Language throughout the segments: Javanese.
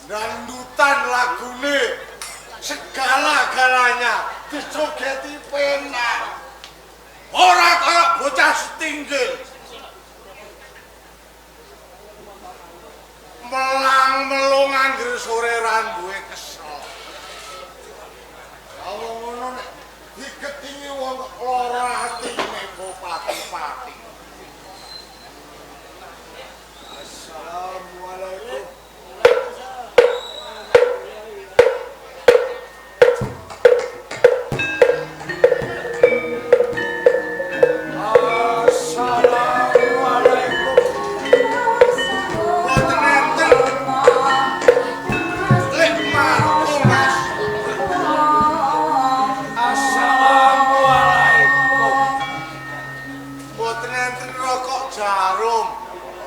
Dangdutan lagune segala-galanya dijogeti penak. Ora kaya bocah Setinggil. Melang-melung angger sore ra duwe kesel. Wong ngono nek digetingi wong lara atine bupati-pati. Assalamualaikum. Assalamualaikum. Mboten enten. Lek marung Mas. Assalamualaikum. Mboten enten rokok jarum.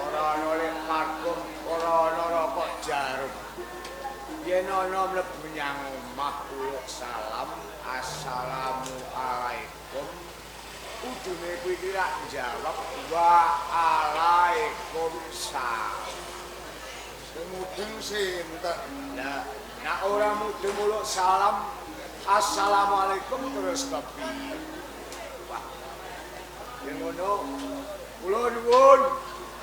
Ora ana lek markum, ora ana rokok jarum. Yen ana mlebu nyang omah uluk salam, assalamualaikum. Kudune kuwi iki rak jawab waalaikumsalam. Sing mudeng sinten? Lah, nek ora mudeng uluk salam, assalamualaikum terus kepiye? Wah. Yen ngono, kula nuwun.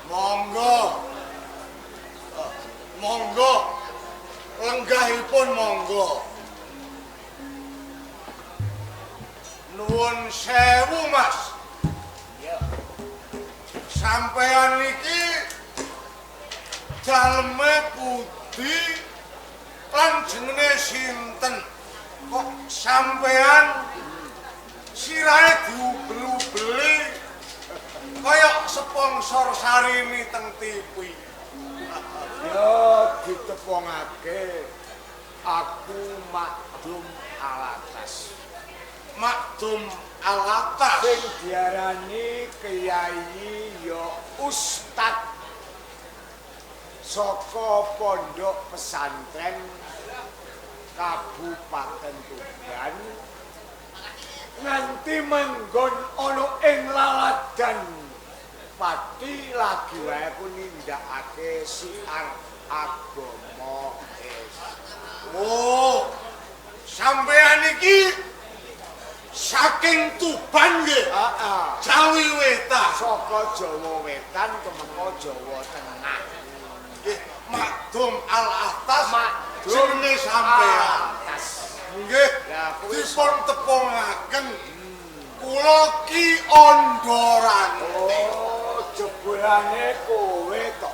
Monggo. Monggo. Lenggahipun monggo. Nuwun sewu, Mas. Iya. Sampeyan iki daleme pundi lan jenenge sinten? Kok sampeyan sirahe diubel-ubeli kaya sponsor Sarimi teng TV. Ya ditepungake aku Makdum Alatas. Makdum Alatas. Sing diarani kiai ya ustad saka pondok pesantren Kabupaten Tuban nganti manggon ana ing Laladan Pati lagi wae aku nindakake siar agama Islam. Oh, sampeyan iki saking Tuban nggih. Heeh. Jawi Wetan. Saka Jawa Wetan tumeka Jawa Tengah. Nggih, Makdum Alatas Makdum jenenge sampeyan. Alatas. Nggih, Lah kuwi dipun tepungaken kula Ki Ondorante. Oh, jebulane kowe to.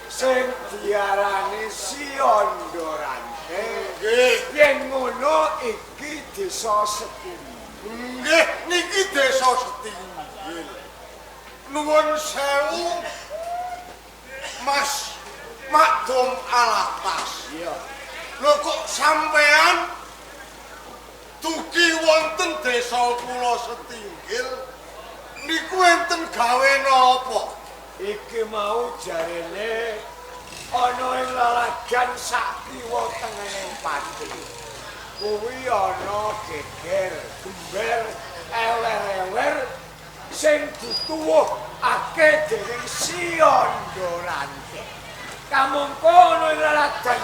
Sing diarani Si Ondorante. Nggih, Yen ngono iki desa Setinggil. nggih niki desa Setinggil. Nuwun sewu Mas Makdum Alatas. Iya. Lho kok sampean dugi wonten desa kula Setinggil niku enten gawe napa? Iki mau jarene ana ing laladan sak kiwa tengene Pati. Kuwi ana geger, gember, ewer-ewer sing dituwuhake dening Si Ondorante. Kamangka ana ing laladan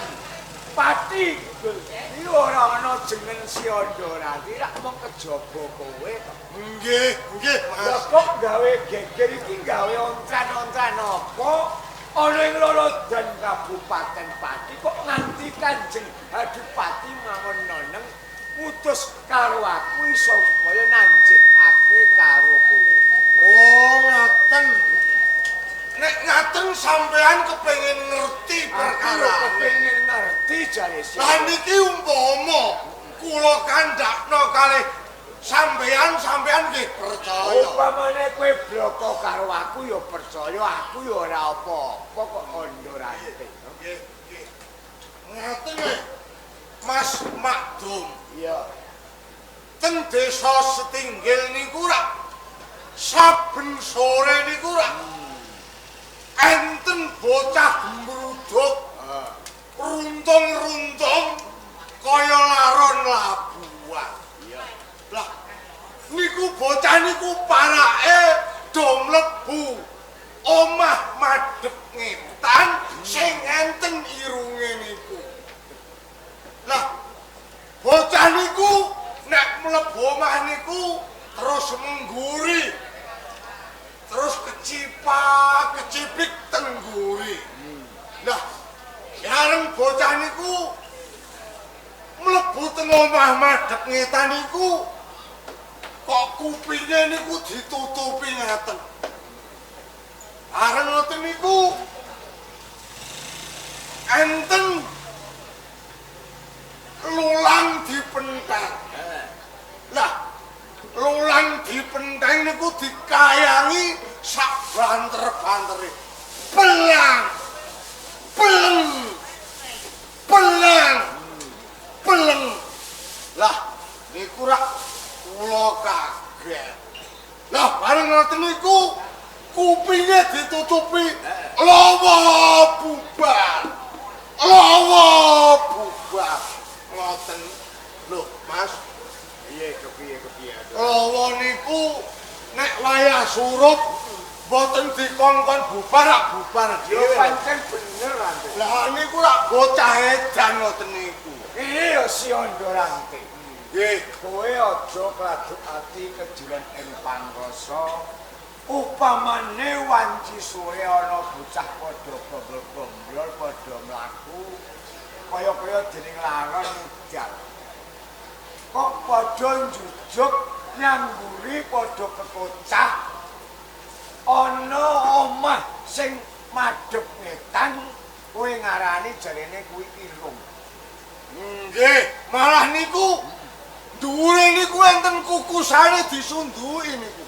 Pati iki ora ana jeneng Si Ondorante, rak mung kejaba kowe to. Nggih, nggih Lah Mas. kok gawe geger iki gawe ontran-ontran apa? Ana ing Lolodan Kabupaten Pati kok nganti Kanjeng Adipati mangon noneng mutus karo aku iso supaya nanjihake karo kowe. Oh, ngaten. Nek ngaten sampean kepengin ngerti Aku lho perkara. kepengin ngerti jare sing. Lah niki umpama kula kandhakno kalih sampean, sampean nggih percaya. Upamane kowe bloko karo aku ya percaya, aku ya ora apa-apa kok Ondorante. Nggih, nggih. Ngaten nggih. Mas Makdum, Iya. teng desa Setinggil niku rak saben sore niku rak enten bocah gemruduk runtung-runtung kaya laron labuan. Iya. Lah niku bocah niku parake do mlebu omah madhep ngetan sing enten irunge niku. mlebu omah niku terus mengguri. Terus kecipak, kecipik tengguri. Lah, yareng bocah niku mlebu teng omah madhep ngetan niku kok kupinge niku ditutupi ngaten. Areng ngoten niku enten lulang dipentheng. Lah, lulang dipentheng niku dikayangi sak banter-bantere. Pelang. Peleng. Peleng. Peleng. Lah, niku rak kula kaget. Lah, bareng ngoten niku kupinge ditutupi lawa bubar. Lawa bubar. Ngoten. Lho, Mas, Piye kepiye kepiye? lawa niku nek wayah surup mboten dikongkon bubar rak bubar Yo dhewe. pancen bener Rante. Lah niku rak bocah edan ngoten niku. Iya si Ondo Rante. Nggih. Kowe aja kladuk ati kejulan ing pangrasa. Upamane wanci sore ana bocah padha gombol-gomblol padha mlaku kaya-kaya dening laron udan. Kok padha njujuk nyangguri padha kekocah ana omah sing madhep ngetan kowe ngarani jarene kuwi irung. Nggih, malah niku dhuwure niku enten kukusane disunduki niku.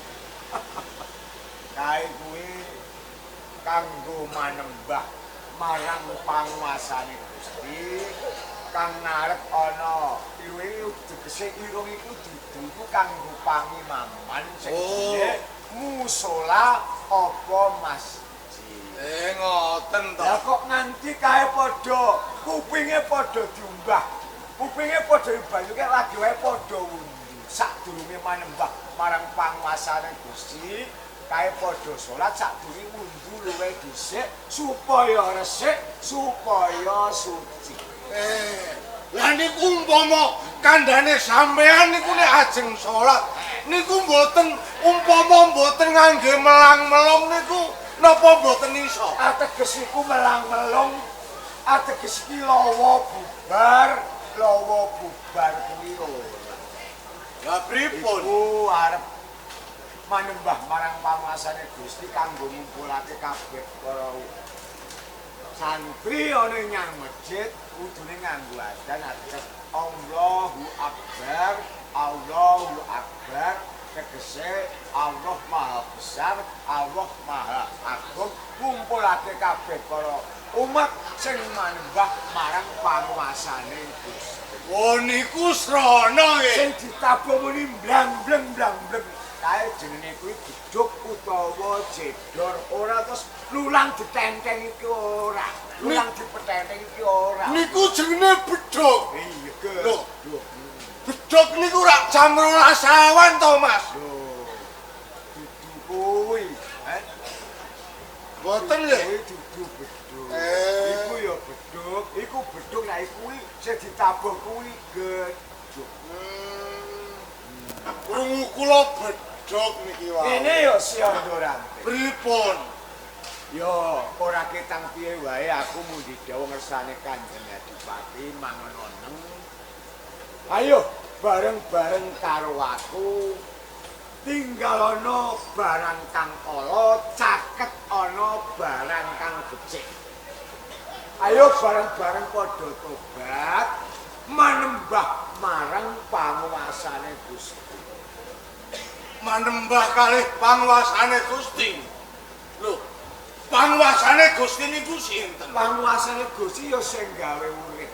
Kae kuwi kanggo manembah marang panguasane Gusti kang ngarep ana irunge tegese irung iku dudu iku kanggo pangimaman sing jenenge musala apa masjid. Ngoten to. Lah kok nganti kae padha kupinge padha diumbah. Kupinge padha dibanyu kae lagi wae padha wundu. Sadurunge manembah marang panguasane Gusti, kae padha salat sadurunge wundu luwih dhisik supaya resik, supaya suci. Lah niku umpama kandhane sampean niku nek ajeng salat niku mboten umpama mboten ngangge melang-melong niku napa mboten iso? Ateges iku melang-melong, ateges iki lawa bubar, lawa bubar kuwi ora. Lah pripun? Iku arep manembah marang panguasane Gusti kanggo ngumpulake kabeh para santri ana nyang masjid kudune nganggo adzan ateges Allahu Akbar, Allahu Akbar, tegese Allah Maha Besar, Allah Maha Agung, ngumpulake kabeh para umat sing manembah marang panguasane Gusti. Oh niku srana nggih. Sing ditabuh muni blang-bleng blang-bleng. Kae jenenge kuwi gedhuk utawa jedor, ora terus lulang ditenteng iki ora. Lulang dipetenteng iki ora. Niku jenenge bedhug. Iya, Lho. gedhuk. Bedhug niku rak jam 12 awan to, Mas. Lho. Dudu kuwi, eh? Mboten nggih. Kuwi dudu bedhug. Iku ya bedhug, iku bedhug nek kuwi sing ditabuh kuwi gedhug. Krungu kula bedhug niki wae. Ngene ya si Andorante. Pripun? Ya, ora ketang piye wae aku mundi dawuh ngersane Kanjeng Adipati mangon oneng. Ayo bareng-bareng karo aku tinggal ana barang kang ala, caket ana barang kang becik. Ayo bareng-bareng padha tobat manembah marang panguasane Gusti. Manembah kalih panguasane Gusti. Lho, panguasane Gusti niku sinten? Panguasane Gusti ya sing gawe urip.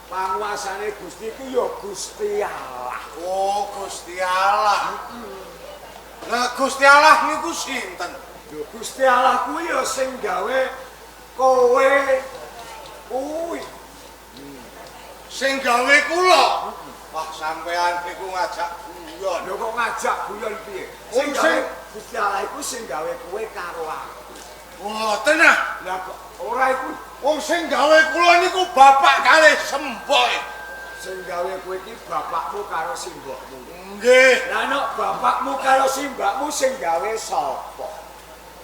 Panguasane Gusti iku ya Gusti Allah. Oh, Gusti Allah. Lah Gusti Allah niku sinten? Lho, Gusti Allah kuwi ya sing gawe kowe kuwi. Sing gawe kula. Wah, sampean niku ngajak guyon. Lho kok ngajak guyon piye? Sing gawe Gusti Allah iku sing gawe kowe karo aku. Mboten ah. Lah kok ora iku Wong sing gawe kula niku bapak kalih semboy. Sing gawe kowe iki bapakmu karo simbokmu. Nggih. Lah nek bapakmu karo simbakmu sing gawe sapa?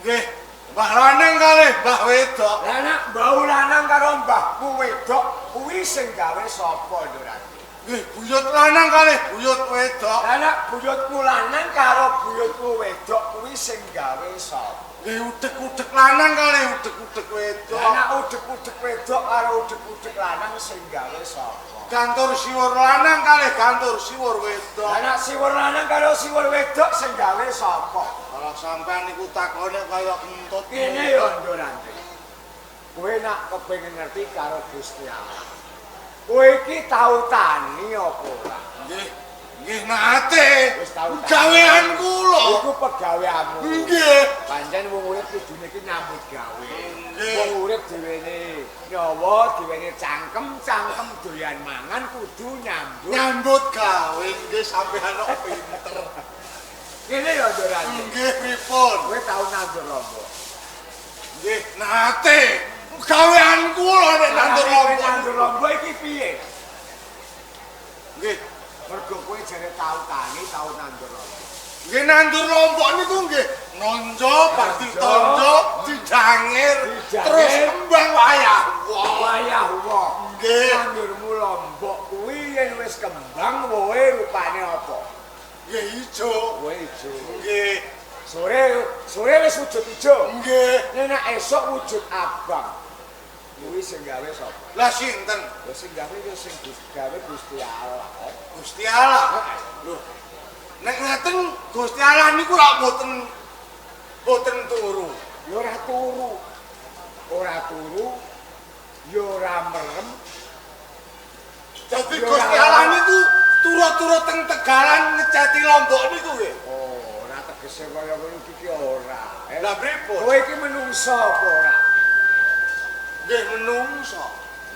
Nggih. Mbah lanang kalih mbah wedok. Lah nek mbahmu lanang karo mbahmu wedok kuwi sing gawe sapa, Ndurante? Nggih, buyut lanang kalih buyut wedok. Lah nek buyutmu lanang karo buyutmu wedok kuwi sing gawe sapa? Nggih, udek-udek lanang kalih udek-udek wedok. Lah nek udek-udek wedok karo udek-udek lanang sing gawe sapa? Kantor siwur lanang kalih kantor siwur wedok. Lah nek siwur lanang karo siwur wedok sing gawe sapa? Kalau sampean niku takone kaya kentut. Kene ya, Ndurante. Kowe nak kepengin ngerti karo Gusti Allah. Kowe iki tau tani apa ora? Nggih. Nggih nate. Wis tau tani. Gawean kula. Iku pegaweanmu. Nggih. Pancen wong urip kudune iki nyambut gawe. Nggih. Wong urip diwene nyawa, diwene cangkem, cangkem doyan mangan kudu nyambut. Nyambut gawe nggih sampean kok pinter. Ngene ya, Ndurante. Nggih pripun? Kowe tau nandur lombok. Nggih nate. Gawean kula nek nandur lombok. Nandur lombok iki piye? Nggih. Mergo kowe jare tau tani, tau nandur lombok. Nggih nandur lombok niku nggih nonjo, bar ditonjo, didangir, terus kembang wayah woh. Wayah woh. Nggih. Nandurmu lombok kuwi yen wis kembang wohe rupane apa? Nggih ijo. Wohe ijo. Nggih. Sore wis wujud ijo. Nggih. Nek esuk wujud abang. Kuwi sing gawe sapa? Lah sinten? Lah sing gawe ya sing gawe Gusti Allah. Gusti Allah. Lho. Nek ngaten Gusti Allah niku rak boten turu. Ya ora turu. Ora turu. Ya ora merem. Dadi Gusti Allah niku turu-turu teng tegalan ngecati lombok niku nggih. Oh, ora tegese kaya ngono iki ora. Lah pripun? Kowe iki menungso apa ora? Nggih menungso.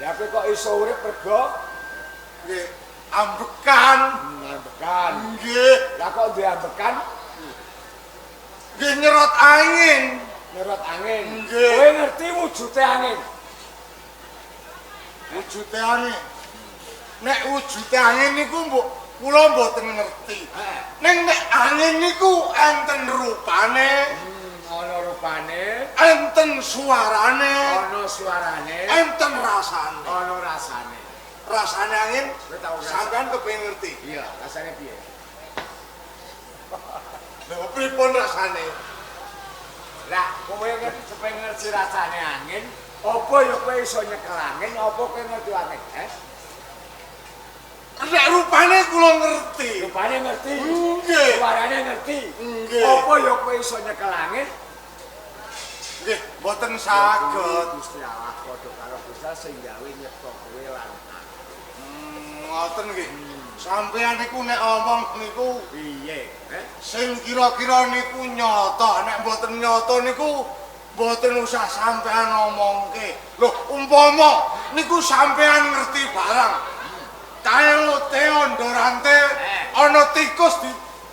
Lah kowe kok iso urip mergo nggih ambekan. Ambekan. Nggih. Lah kok duwe ambekan? Nggih nyerot angin. Nyerot angin. Nggih. Kowe ngerti wujude angin? Wujude angin. Nek wujude angin niku mbok kula mboten ngerti. Ning nek angin niku enten rupane. Ana rupane, enten suarane, ana suarane, enten rasane. Ana rasane. Rasane angin sampean kepengin ngerti? Iya, rasane piye? Lha pripun rasane? Lah kowe ngerti kepengin ngerti rasane angin, apa ya kowe iso nyekel angin, apa kowe ngerti angin, eh? Nek rupane kula ngerti. Rupane ngerti. Nggih. Suarane ngerti. Nggih. Apa ya kowe iso nyekel angin? Nggih, mboten saged. Gusti Allah padha karo Gusti Allah sing gawe nyipta kowe lan aku. Ngoten nggih. Sampeyan niku nek omong niku piye? Sing kira-kira niku nyata, nek mboten nyata niku mboten usah sampeyan omongke. Lho, umpama niku sampeyan ngerti barang. Kae lote ondorante ana tikus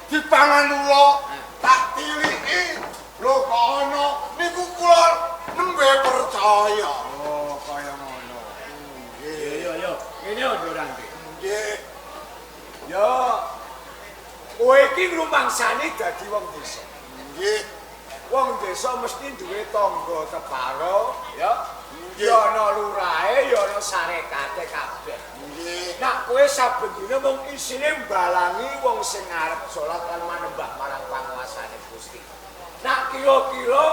dipangan ula, tak tiliki. Lho kok ana niku kula nembe percaya. Oh, kaya ngono. Nggih. Yo yo, ngene ondorante. Nggih. Yo. Kowe iki ngrumangsani dadi wong desa. Nggih. Wong desa mesti duwe tangga teparo, ya. Ya ana lurahe, ya ana sarekate kabeh. Nggih. Nak kowe saben dina mung isine mbalangi wong sing arep salat lan manembah marang panguasane Gusti. Nak kira-kira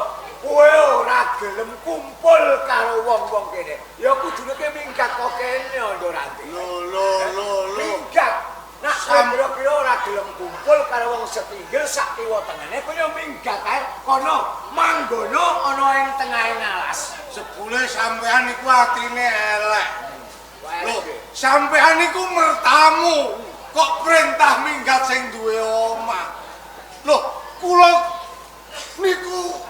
kowe ora gelem kumpul karo wong-wong kene, ya kudune kowe minggat kok kene Ndorante. Lho lho lho lho. Minggat. Nak kowe kira-kira ora gelem kumpul karo wong setinggil sak kiwa tengene, kowe yo minggat ae kono manggono ana ing tengahe ngalas. Jebule sampean niku atine elek. Lho, sampean niku mertamu kok perintah minggat sing duwe omah. Lho, kula niku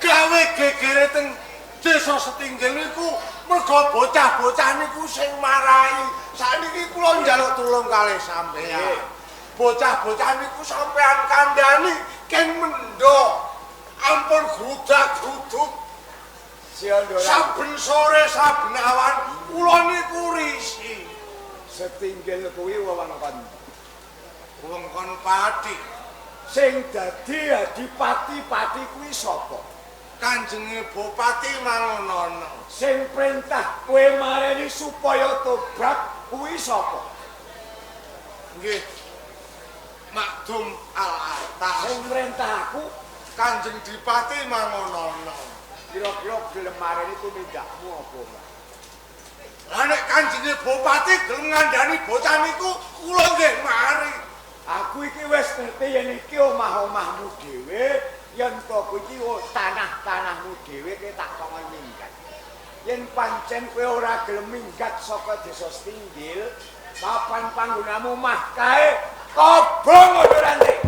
gawe gegere teng desa Setinggil niku mergo bocah-bocah niku sing marai. Sakniki kula njaluk tulung kalih sampean. Bocah-bocah niku sampean kandhani ken mendho. Ampun grudak-gruduk. Saben sore saben awan kula niku risi. Setinggil kuwi wewengkon. Wewengkon Pati. Sing dadi adipati Pati kuwi sapa? Kanjenge Bupati Mangonono. Sing perintah kowe mareni supaya tobat kuwi sapa? Nggih. Makdum Al-Atas. Sing perintah aku Kanjeng Dipati Mangonono. Kira-kira gelem mareni tumindakmu apa ora? Lah nek Kanjenge Bupati gelem ngandani bocah niku kula nggih mari. Aku iki wis ngerti yen iki omah-omahmu dhewe, yen to kuwi tanah-tanahmu dhewe kowe tak kongkon minggat. Yen pancen kowe ora gelem minggat saka desa Setinggil, papan panggonamu mah kae kobong ondorante.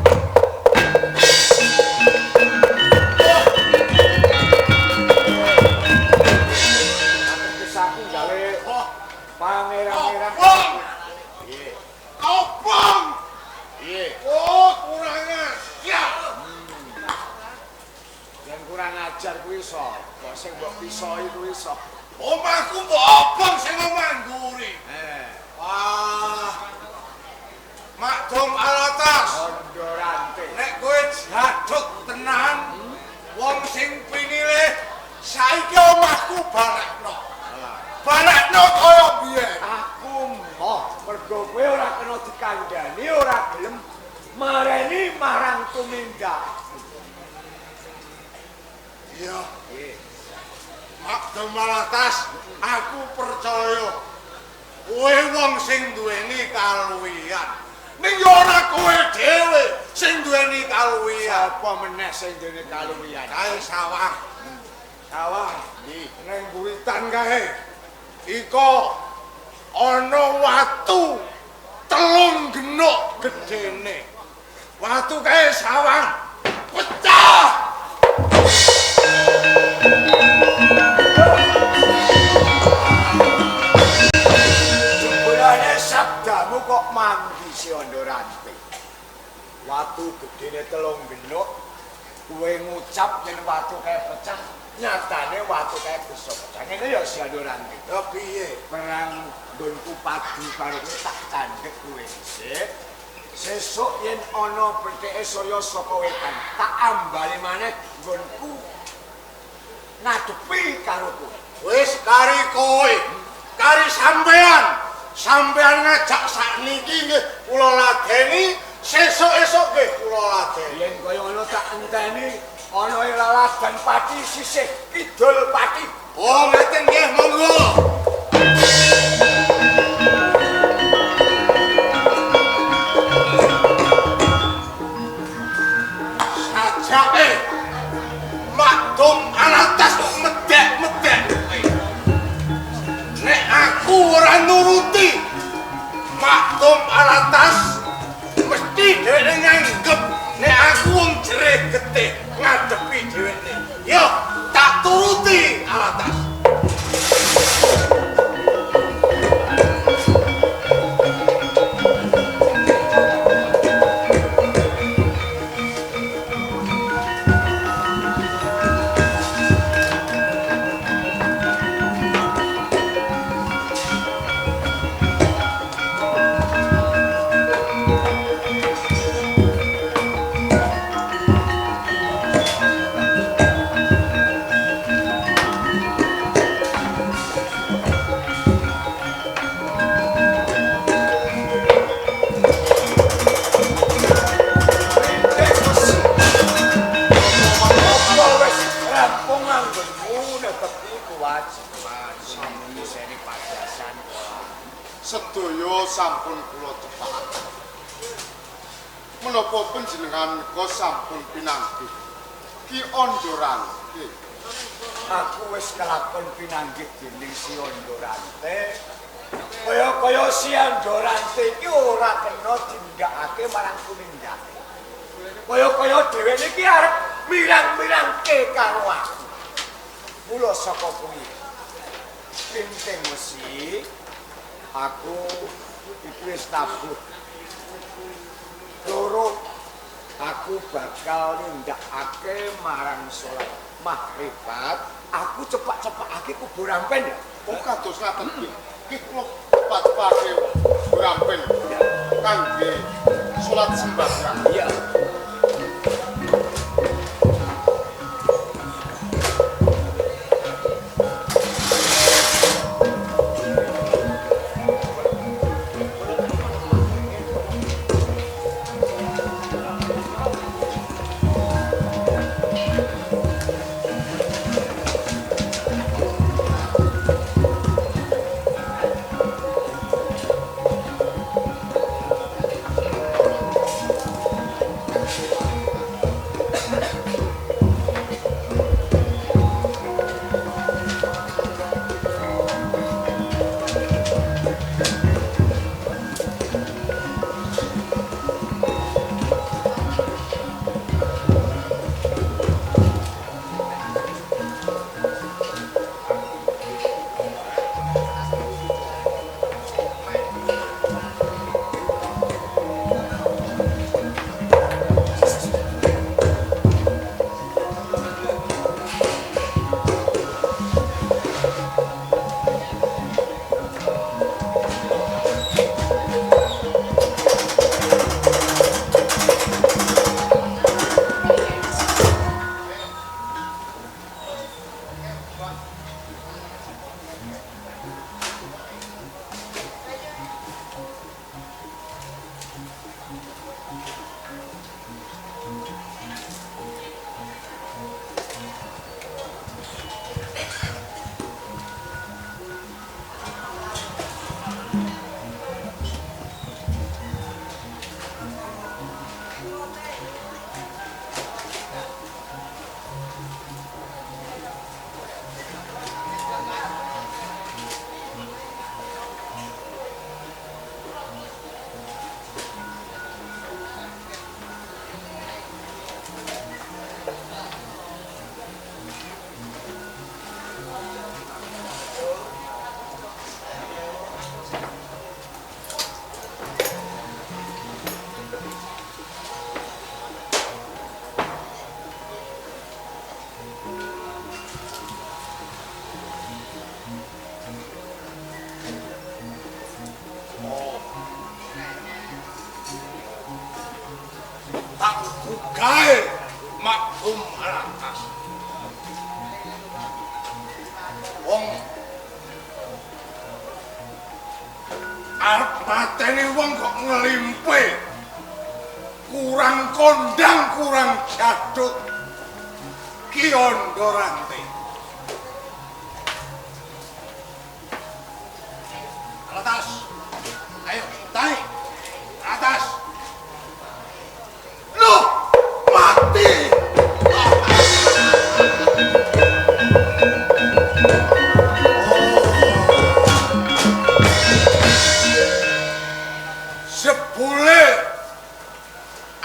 Aku gawe pangeran-pangeran. Piye? Kobong. Piye? Oh, kurang ajar. Yen kurang ajar kuwi sapa? Sing mbok pisoi kuwi sapa? Omahku mbok obong sing omah mburi. Wah. Makdum Alatas. Ondorante. Nek kowe jaduk tenan, wong sing pinilih saiki omahku balekno. Balekno kaya biyen. Aku moh mergo kowe ora kena dikandhani, ora gelem mareni marang tumindak. Iya. Makdum Alatas, aku percaya kowe wong sing duweni kaluwihan. Ning yo ora kowe dhewe sing duweni kaluwihan. Sapa meneh sing duweni kaluwihan? Kae sawah. Sawah ndi? Ning buritan kae. Iko ana watu 3 genuk gedene. Watu kae sawah pecah. Jebulane sabdamu kok manggi si Ondorante. Watu gedene 3 genuk, kowe ngucap yen watu kae pecah, nyatane watu kae bisa pecah. Ngene ya si Ondorante. Ya piye? Perang nggonku padu karo kowe tak candhek kowe dhisik. Sesuk yen ana bretheke surya saka wetan, tak ambali maneh nggonku ngadepi karo kowe. Wis kari kowe, kari sampean. Sampean ngajak sakniki nggih kula ladeni, sesuk esuk nggih kula ladeni. Yen kaya ngono tak enteni ana ing laladan Pati sisih kidul Pati. Oh, ngaten nggih, monggo. Sajake Makdum Alatas kok medhek-medhek. Nek aku ora nuruti Makdum Alatas mesti dheweke nganggep nek aku wong jerih getih ngadepi dheweke. Yo, tak turuti Alatas. Sedaya sampun kula tepakaken. Menapa panjenengan menika sampun pinanggih Ki Ondorante? Aku wis kelakon pinanggih dening si Ondorante. Kaya-kaya si Ondorante iki ora kena dindakake marang tumindake. Kaya-kaya dheweke iki arep mirang-mirangke karo aku. Mula saka kuwi Pinting Wesi, aku iki wis tabuh. Loro, aku bakal nindakake marang salat maghribat. Aku cepak-cepakake kuburan pen ya. Oh, kados ngaten nggih. Nggih kula cepak-cepake. gampil kangge salat sembahyang. Iya. Gae makum alatas. Wong arep mateni wong kok ngelimpe. Kurang kondang, kurang jaduk. Ki Ondorante. Alatas. Ayo, tarik. Atas. Loh, mati. Sebule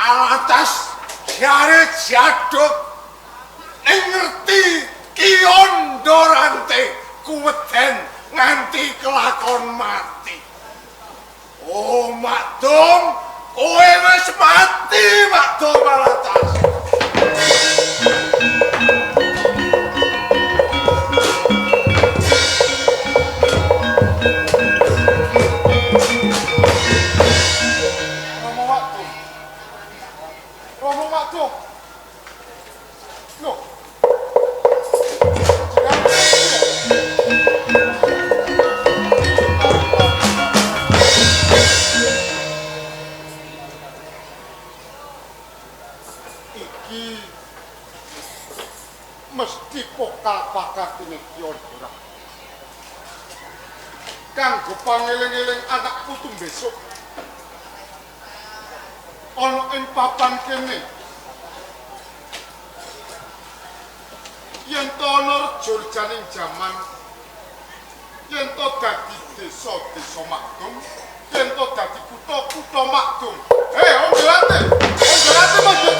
alatas jare jaduk ning ngerti Ki Ondorante kuweden nganti kelakon mati. Oh, Makdum, kowe wis mati, Makdum Alatas. Romo Makdum. Romo Makdum. Loh. Iki mesti pokal pakartine Ki Ondora. Kanggo pangeling-eling anak putu besok. Ana ing papan kene. Yen to ana rejo-rejaning jaman, yen to dadi desa-desa Makdum, yen to dadi kutha-kutha Makdum. Hei, Ondorante! Ondorante maju!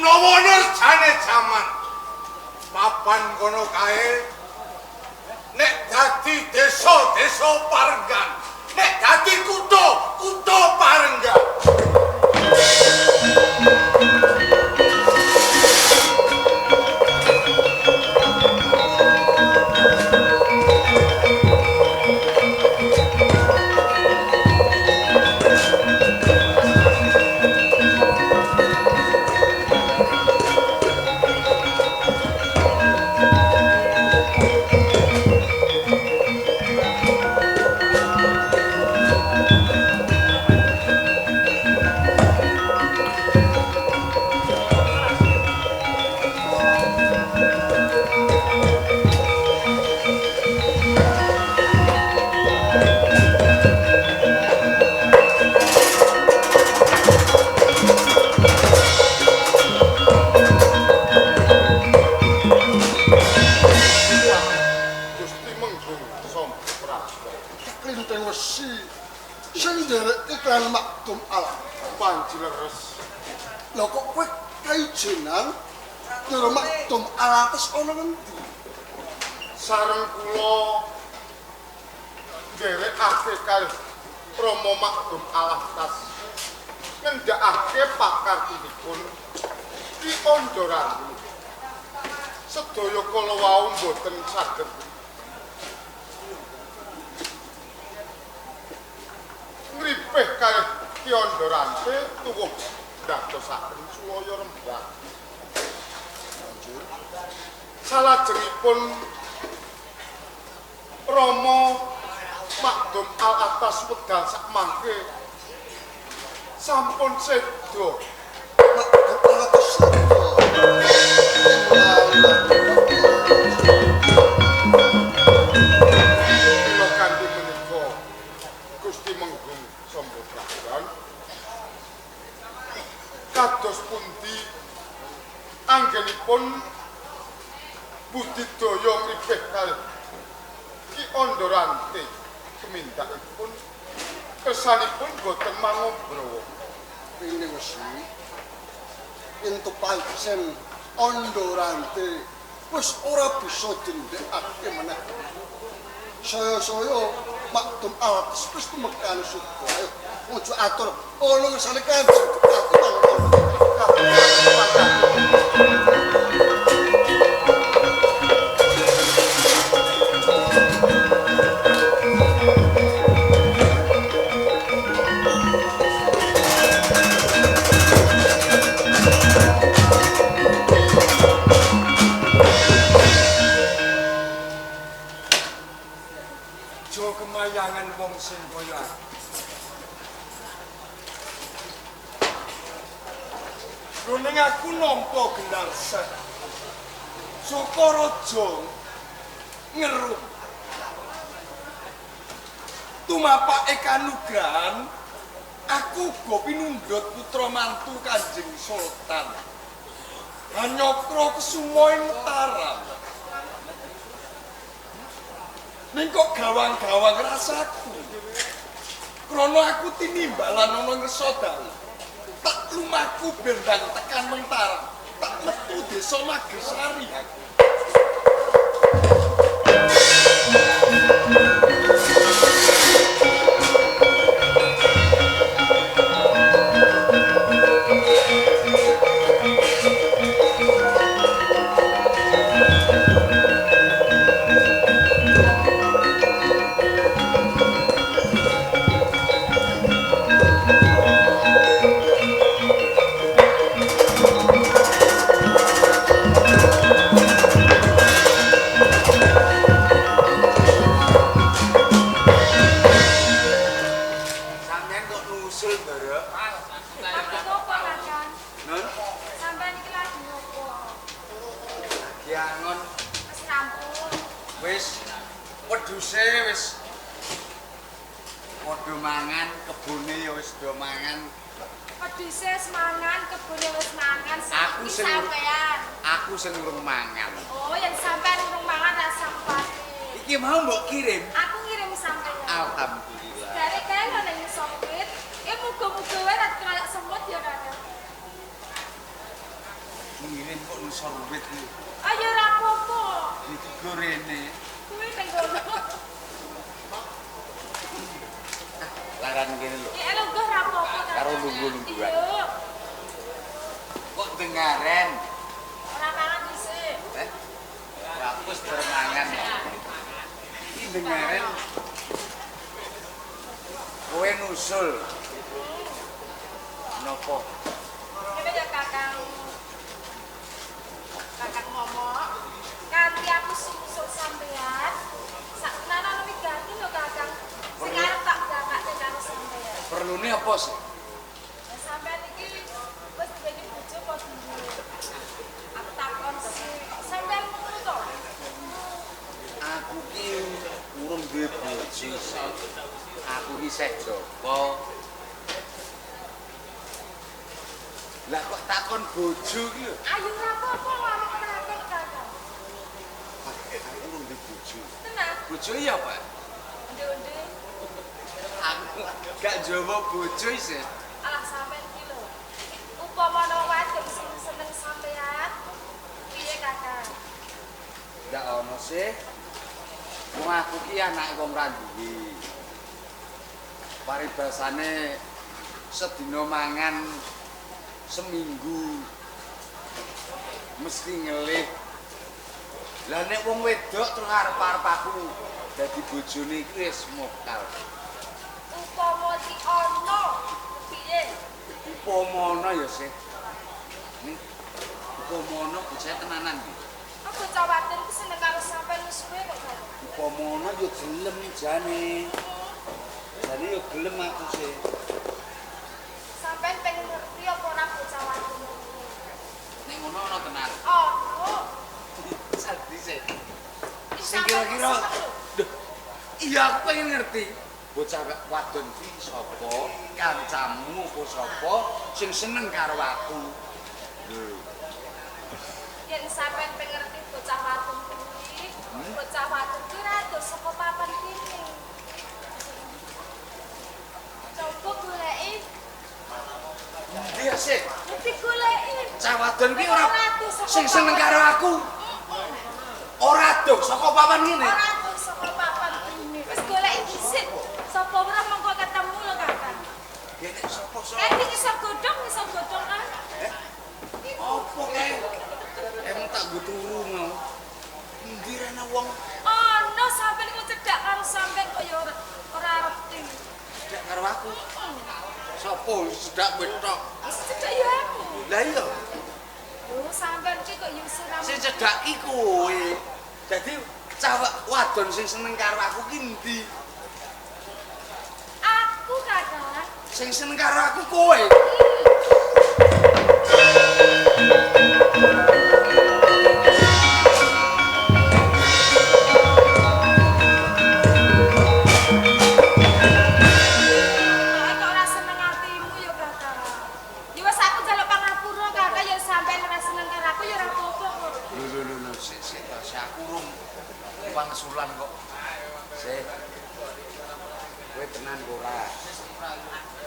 Menawa nurjane jaman papan kono kae nek dadi desa-desa Parenggan, nek dadi kutha-kutha Parenggan. Gusti Menggung Samba Prabu. Klinteng wesi sing ndereke klan Makdum Al Panji leres. Lha kok kowe kaijenan ndoro Makdum Alatas ana ngendi? Sareng kula nderekake kalih Rama Makdum Alatas ngendhakake pakartinipun Ki Andharatu. Sedaya kala wau mboten saged ngripih kalih Ki Andharante tuwuh ndadosaken sulaya rembag. Salajengipun Rama Makdum Al-Atas wedal sakmangke sampun seda. Makdum Alatas seda. Kula kanthi menika Gusti Menggung Samba Prajan kados pundi anggenipun budidaya ngripih kalih Ki Andharante tumindakipun kersanipun boten mangobrawa. Klinteng wesi entuk pancen Andharante wis ora bisa dendhekake meneh. Saya-saya Makdum Alatas wis tumekan suka. Ayo ojo atur ana ngersane Kanjeng Bupati mangkon. Aja kemayangan wong sing kaya aku. Ning aku nampa gelar seh. Sukaraja ngeruh. Tumapake kanugrahan aku uga pinundhut putra mantu Kanjeng Sultan. Hanyokra Kesuma ing Mataram. Ning kok gawang-gawang rasaku. Krana aku tinimbalan ana ngersa dalu. Tak lumaku bendang tekan Mentaram. Tak metu desa Magersari aku. Sampeyan kok nusul, Ndara? Lagi ngopo, Kakang? Nun, Sampeyan iki lagi ngopo? lagi angon Wis rampung. wis wedhuse wis padha mangan, kebone ya wis do mangan. Wedhuse wis mangan, kebone wis mangan, Aku saiki sing- sampean. Aku sing urung mangan. Oh, yen sampean urung mangan rasa kuwatir. Iki mau mbok kirim. Aku ngirim sampean. Alhamdulillah. Dari kae lho ning sempit. Eh muga-muga wae ra dikeroyok semut ya, Kakang. ngisor wit iki. Ayo ora apa-apa. Iki gorene. Kuwi teng kono. Laran kene lho. Ya lungguh ora apa-apa. Karo lungguh-lungguhan. Iya. Kok dengaren? Ora mangan dhisik. Eh? Aku wis mangan. Iki dengaren. Kowe nusul. Napa? Kene ya Kakang. Kakang ngomong, kanthi aku sumusul sampean, sakmenanan wigati lho Kakang. Sing arep tak bakake karo sampean. Perlune apa sih? Lah sampean iki wis duwe bojo apa durung? Aku takon sih, sampean ngono to? Aku ki urung duwe bojo sih. Aku ki isih joko. Lah kok takon bojo ki lho? Ayo ora apa-apa aku takon Kakang. Aku urung duwe bojo. Tenan? Bojo iya, Pak. Onde-onde. Aku gak jawa bojo isih. Alah sampean ki lho. Upama ana wadon sing seneng sampean, piye Kakang? Ndak ono sih. Wong aku ki anake wong ra duwe. Paribasane sedina mangan seminggu mesti ngelih. Lah nek wong wedok terus arep-arep aku dadi bojone iki wis mokal. Upama di ono piye? Upama ana ya sih. Nih, upama ana bocah tenanan iki. Kok bocah wadon ki seneng karo sampean wis suwe kok Kakang. Upama ana ya gelem jane. Jane ya gelem aku sih. Sampean pengen ngerti apa ora bocah wadon kuwi? Nek ngono ana tenan. Ono. Sadi sih. Sing kira-kira iya aku pengen ngerti. Bocah wadon ki sapa? Kancamu apa sapa sing seneng karo aku? Lho. Yen sampean pengen ngerti bocah wadon kuwi, bocah wadon ki rada saka papan kene. Coba goleki. Iya sih. Mesti goleki. Cah wadon ki ora sing seneng karo aku. Ora doh saka papan ngene. Ora doh saka papan kene. Wis goleki dhisik. Sapa ora mongko ketemu lho Kakang. Ya nek sapa sapa. Kae iki iso godhong kan. Eh? Apa kae? Emang tak nggo turu mau. Endi rene wong? Ono sampean iku cedhak karo sampean kok ya ora ngerti. Cedhak karo aku. Sapa cedhak kowe tok? Wis cedhak ya aku. Lah iya. Lho sampean ki kok ya seram. Sing cedhak ki kowe. Dadi cah wadon sing seneng karo aku ki endi? Aku Kakang. Sing seneng karo aku kowe. Kok ora seneng atimu ya Kakang. Ya wis aku njaluk pangapura Kakang ya sampean ora seneng karo aku ya ora apa-apa kok. Lho lho lho sik sik to sik aku urung pangsulan kok. Sik. Kowe tenan ora?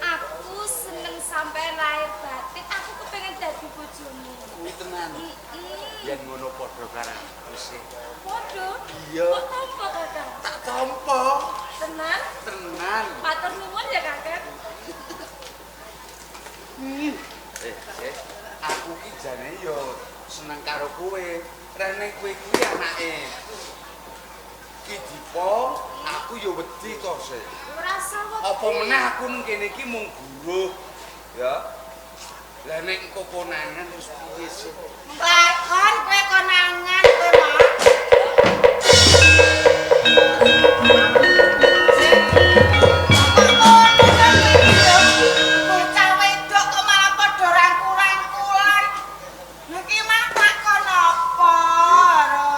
Aku seneng sampean lahir batin, aku kepengen dadi bojomu. Kuwi tenan. Yen ngono padha karo aku sih. Padha? Iya. Kok tampa Kakang? Tak tampa. Tenan? Tenan. Matur nuwun ya Kakang. Sik. Aku ki jane yo seneng karo kowe. Rene kowe kuwi anake Ki Dipa, aku yo wedi to sik. Ora usah wedi. Apa meneh aku nang kene iki mung buruh. Ya. Lah nek engko konangan terus piye sih? Lakon kowe konangan kowe, Mak. Bocah wedok kok malah padha rangkul-rangkulan. Iki mah takon apa, Ro?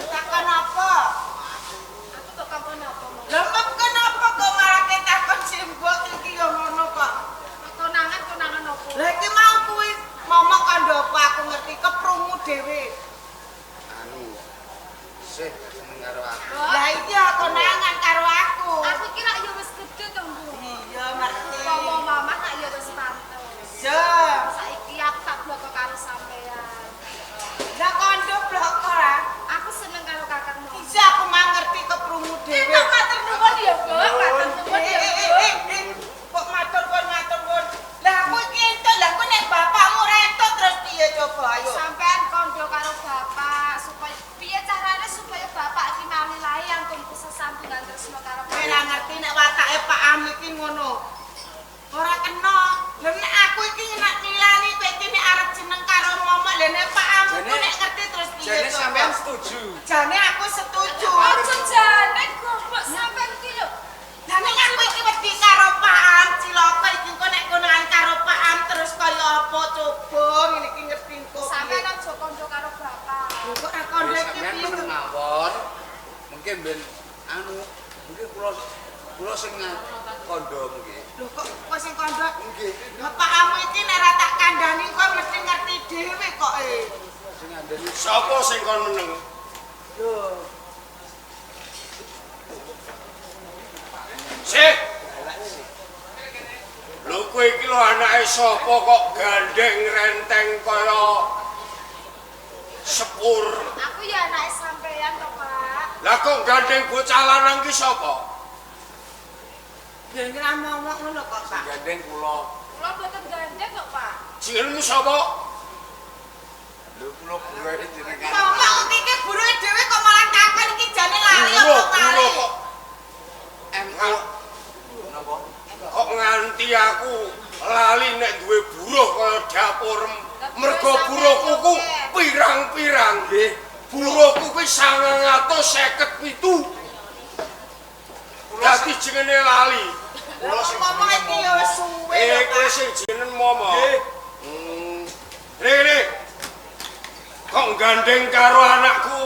Takon apa? Aku kok takon apa, Mak? Lah kok kenapa kok malah ketakon simbok iki ya ngono kok. Konangan konangan apa? Lah iki mau kuwi momok kandha apa aku ngerti keprungu dhewe. Anu. Sih seneng karo aku. Lah iya. setuju. Jane aku setuju. Aja jane gombok sampean iki lho. Lah nek aku iki wedi karo Pak Am, cilaka iki engko nek konangan karo Pak Am terus kaya apa coba ngene iki ngerti engko. Sampean aja kandha karo bapak. Lho kok ra kandha iki Sampeyan piye to? meneng mawon. Mungkin ben anu, mungkin kula sing kandha mungkin. Lho kok kok sing kandha? Nggih. Lah Pak Am iki nek ra tak kandhani kok mesti ngerti dhewe kok e. Sing ngandani Sapa sing kon meneng? Lho. Sik. Lho kowe iki lho anake sapa kok gandeng renteng kaya sepur. Aku ya anake sampean to, Pak. Lah kok gandeng bocah lanang ki sapa? Ya ora momok ngono kok, Pak. gandeng kula. Kula mboten gandeng kok, Pak. Jenengmu sapa? Lho kula buruhe jenengan. Momok iki buruhe dhewe kok malah takon iki jane lali apa Buruh, kali. buruh kok MO. Napa? Kok nganti aku lali nek duwe buruh kaya dapurem. Mergo buruhku ku pirang-pirang. Nggih. Buruhku kuwi 957. Dadi jenenge lali. Lah momok iki ya wis suwe lho, Eh, kowe Pak. sing jeneng Momo. Nggih. Rene. Kok gandeng karo anakku?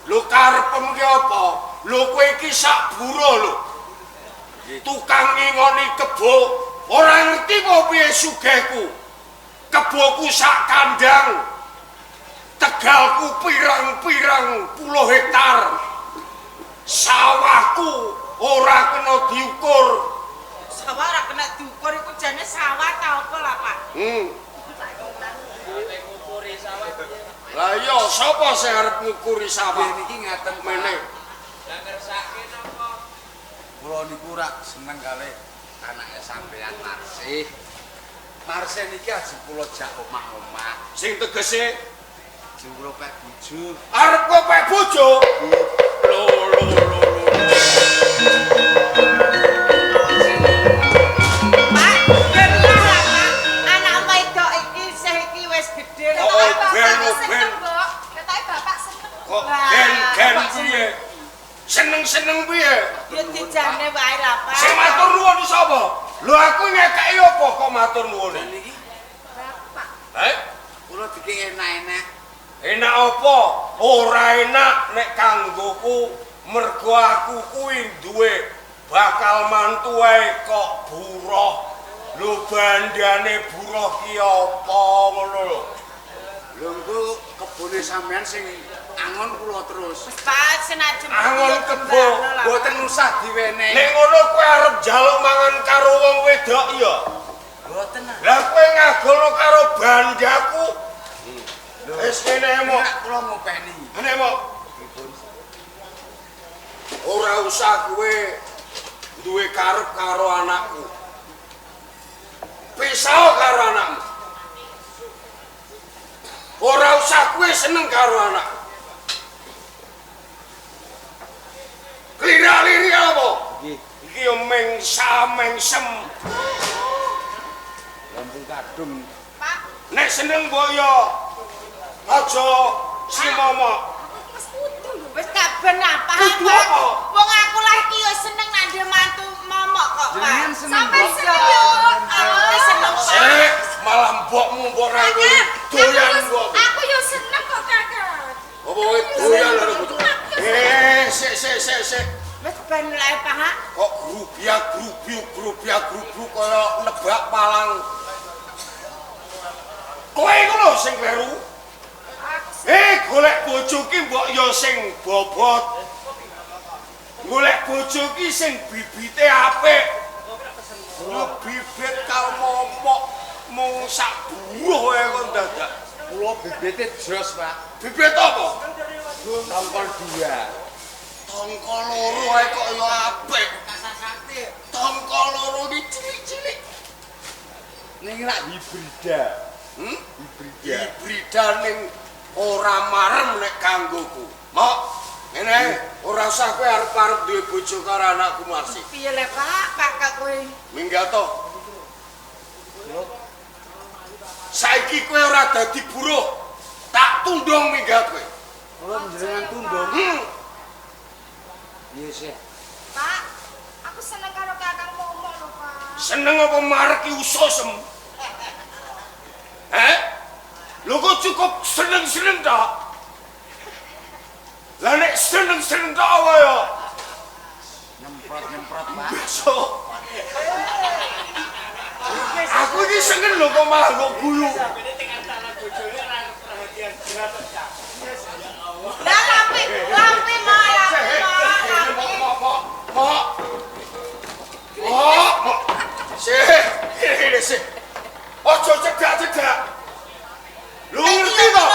Lho karepem ki apa? Lho kowe iki sak buruh lho. Tukang ngingoni kebo, ora ngerti apa piye sugihku. Keboku sak kandang. Tegalku pirang-pirang puluh hektar. Sawahku ora kena diukur. Sawah ora kena diukur iku jane sawah ta apa lah, Pak? Lah iya, sapa sing arep ngukuri sawah? Nggih niki ngaten Mene. Kula niku rak seneng kalih anake sampean Marsih. Marsih niki ajeng kula jak omah-omah. Sing tegese Ajeng kula pek bojo. arep kowe pek bojo. Lho lho lho lho. Pak, genah lah, Pak. Anak wedok iki isih iki wis gedhe lho. Oh, Bapak ben, seneng, ben. Mbok. Ketoke bapak seneng. Kok gen-gen piye? Seneng-seneng piye? Ya dijane wae lah, Pak. Sing matur nuwun sapa? Lho aku ngekeki apa kok matur nuwun? Niki Bapak. Eh? kula dikek enak-enak. Enak apa? Ora enak nek kanggoku mergo aku kuwi duwe bakal mantu ae kok buruh. Lho bandane buruh ki apa ngono lho. Lho engko kebone sampean sing angon kula terus. Wis Pak, senajan Angon kebo, Mboten usah diwenehi. Nek ngono kowe arep njaluk mangan karo wong wedok ya. Mboten ah. Lah kowe ngagolno karo bandaku. Wis ngene mok. Nek kula ngopeni. Ngene mok. Ora usah kowe duwe karep karo anakku. Pisau karo anakmu. Ora usah kowe seneng karo anakku. Klira-liri apa? Nggih. Iki yo mengsa-mengsem. Lampung kadung. Pak, Nek seneng mbok yo aja si momok. aku iki wis kudu lho. Wis kaben apa? Kudu apa? Wong aku lah iki yo seneng nang ndek mantu momok kok, Pak. Jenengan seneng Sampai Mbok. seneng yo, Mbok. Aku ki seneng, Pak. Sik, malah mbokmu mbok ra Kakak, ngono. Doyan mbok. Aku yo seneng kok, Kakak. Apa kowe doyan karo bojo? Eh, sik sik sik sik. Wis ben lae, Pak. Kok grubiak grubiuk grubiak grubruk kaya nebak palang. Kowe iku lho sing kleru. Eh, golek bojo ki mbok yo sing bobot. Golek bojo ki sing bibite apik. Lho bibit karo momok mung sak buruh wae kok dadak. Kula bibite jos, Pak. Bibit apa? Tongkol 2. Tongkol loro ae kok yo apik. Tongkol loro iki cilik-cilik. Ning rak hibrida. Hibrida. Hibrida ning ora marem nek kanggoku. Mok, ngene ora usah kowe arep-arep duwe bojo karo anakku Marsi. Piye le, Pak? Pak kok kowe. Minggat to. Saiki kowe ora dadi buruh. Tak tundung minggat kowe. Kula njenengan tundung. Iya sih. Pak, aku seneng karo Kakang Momok lho, Pak. Seneng apa mareki ususem? Eh? Lho kok cukup seneng-seneng ta? Lah nek seneng-seneng ta apa ya? Nyemprot-nyemprot, Pak. Besok. Aku iki seneng lho kok malah kok guyu. Lah lampi, lampi mau, lampi mau, lampi. Mok, mok. Mok, mok. Sih, ini sih. Ojo cedak-cedak. Lu ngerti to?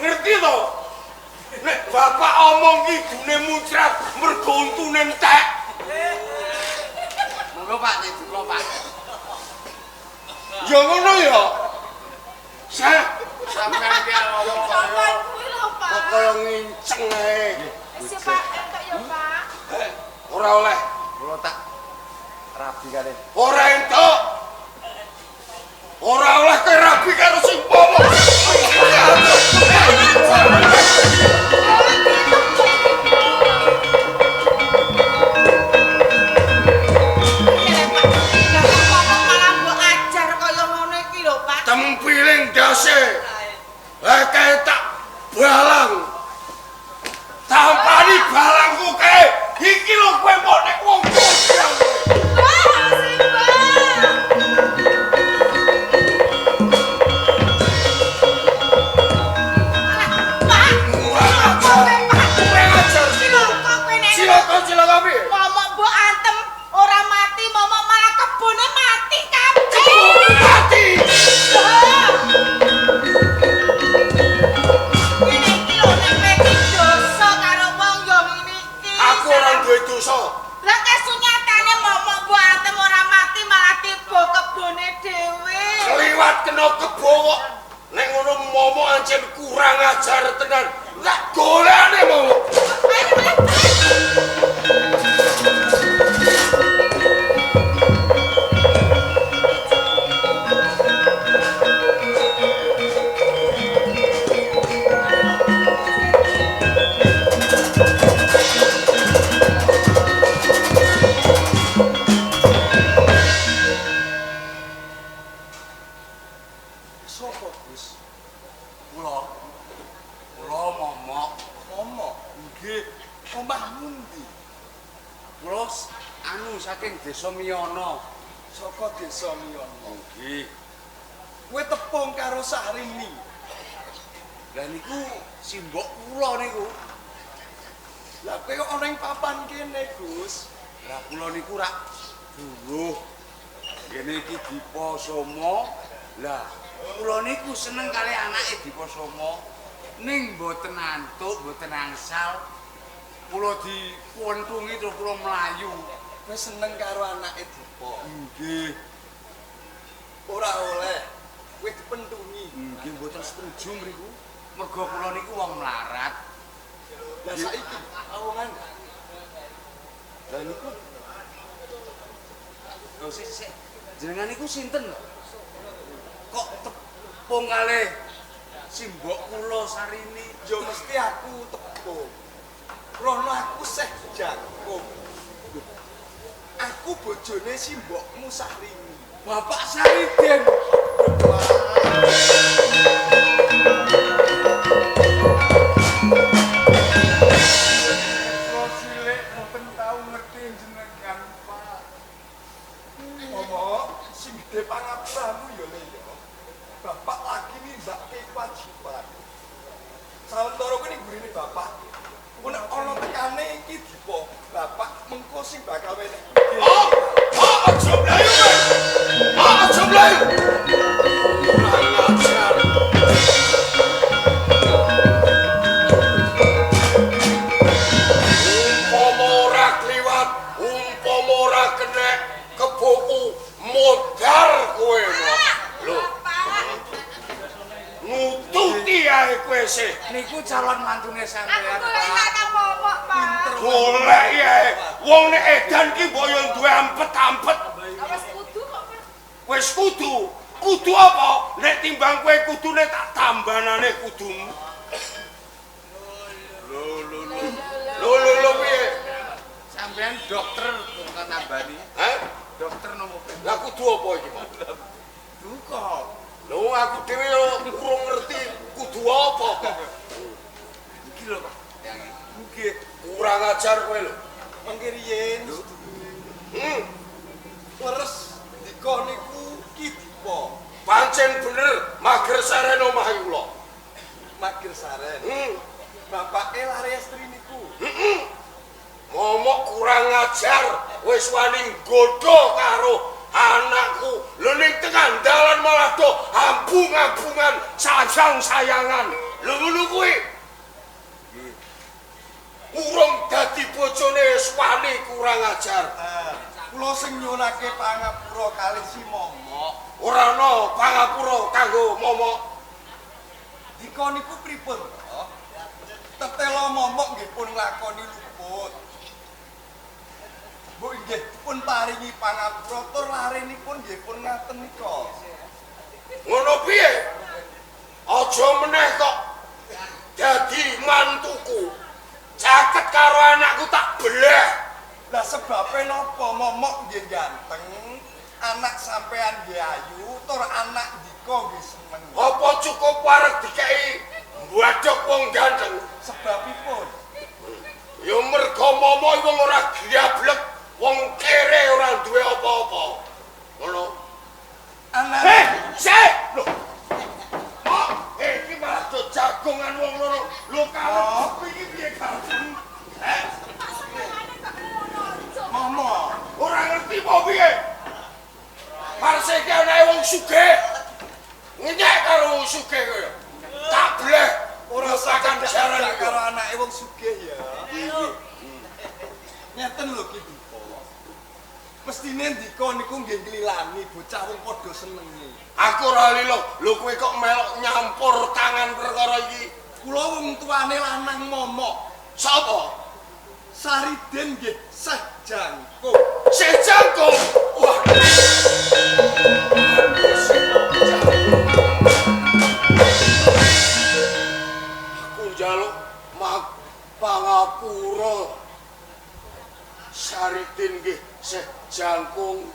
Ngerti to? Nek bapak omong kidune muncrat mergo untune entek. Monggo Pak, nek duka Pak. Ya ngono ya. Sah, sampean ki ngomong kaya kuwi lho, Pak. Kok kaya nginceng ae. Wis Pak, entuk ya, Pak. Ora oleh. Kula tak rabi kalih. Ora entuk. Ora oleh kowe rabi karo sing pomo. Tempiling dase. Lah kae tak balang. Tampani balangku kae. Iki lho kowe mbok nek wong kondang. Cilaka piye? Momok mbok antem ora mati, momok malah kebone mati kabeh. Mati. Ngene iki lho nek kowe dosa karo wong ya ngene iki. Aku ora duwe dosa. Lah kasunyatane momok mbok antem ora mati malah tiba kebone dhewe. Kliwat kena kebo kok. Nek ngono momok ancen kurang ajar tenan. Tak golekane momok. Ayo Sopo, Gus? Kula. Kula momok. Momok? Nggih. Omahmu ndi? Kula anu saking Desa Miyono. Saka Desa Miyono. Nggih. Kowe tepung karo Sarini. Lah niku simbok kula niku. Lah kowe kok ana ing papan kene, Gus? Lah kula niku rak buruh. Ngene iki Dipa Soma. Lah kula niku seneng kali anake Dipa Soma. Ning mboten antuk, mboten angsal. Kula dipuntungi terus kula mlayu. Kowe seneng karo anake Dipa? Nggih. Ora oleh. Kowe dipentungi. Nggih mboten setuju mriku. Mergo kula niku wong mlarat. Lah saiki awongan. Lah niku lho sik sik. Jenengan niku sinten? Kok tepung kalih simbok kula Sarini? Ya mesti aku tepung. Rono aku seh jangkung. Aku bojone simbokmu Sarini. Bapak Sariden. Kula cilik mboten tau ngerti jenengan, Pak. Momok, sing gedhe pangapuramu ya le ya. Bapak lagi nindakake kewajiban. Sawetara kuwi ning gurine bapak. Engko nek ana tekane iki Dipa, bapak mengko sing bakal wenek. Oh, oh, aja mlayu kowe. Oh, aja mlayu. Kurang ajar. Umpama ora kliwat, umpama ora kenek keboku modar kowe. Lho, nututi ae kowe sih. Niku calon mantune sampean. Aku golek Kakang Momok, Pak. Golek ae. Wong nek edan ki mbok yo duwe ampet-ampet. Wis kudu kok, Pak. Wis kudu. Kudu apa? Nek timbang kowe kudune tak tambanane kudumu. Lho piye? Sampeyan dokter kok nambani. Hah? Dokter nopo? Lah kudu apa iki, Pak? Duka. Lho aku dhewe yo urung ngerti kudu apa kok. Iki lho, Pak. Nggih, kurang ajar kowe lho. Mangke riyen. Leres ndika niku Ki Dipa. Pancen bener mager saren omah kula. Mager saren. Bapake lare estri niku. Momok kurang ajar wis wani nggodho karo anakku. Lho ning tengah dalan malah do ambung-ambungan sayang-sayangan. Lho ngono kuwi. Urung dadi bojone wis wani kurang ajar. Kula sing nyuwunake pangapura kalih si Momok. Ora ana pangapura kanggo Momok. Dika niku pripun to? Tetela Momok nggih pun nglakoni luput. Mbok nggih pun paringi pangapura tur larenipun nggih pun ngaten nika. Ngono piye? Aja meneh kok dadi mantuku. Caket karo anakku tak beleh. Lah sebabe napa Momok nggih ganteng, anak sampean nggih ayu, tur anak ndika nggih seneng. Apa cukup wareg dikeki mbadhok wong ganteng? Sebabipun ya mergo Momok wong ora gablek, wong kere ora duwe apa-apa. Ngono. Anak Sik! Lho. Mok, iki malah do jagongan wong loro. Lho karep iki piye karepmu? Heh. Momok ora ngerti apa piye. Parse iki anake wong sugih. Ngenyek karo wong sugih kowe. Tak bleh ora sakan jaran karo anake wong sugih ya. Ngeten lho Ki Dipa. Mestine ndika niku nggih nglilani bocah wong padha senenge. Aku ora lilo. Lho kowe kok melok nyampur tangan perkara iki? Kula wong tuane lanang Momok. Sapa? Sariden nggih seh jangkung. Seh jangkung? Wah. Aku njaluk pangapura. Saridin nggih seh jangkung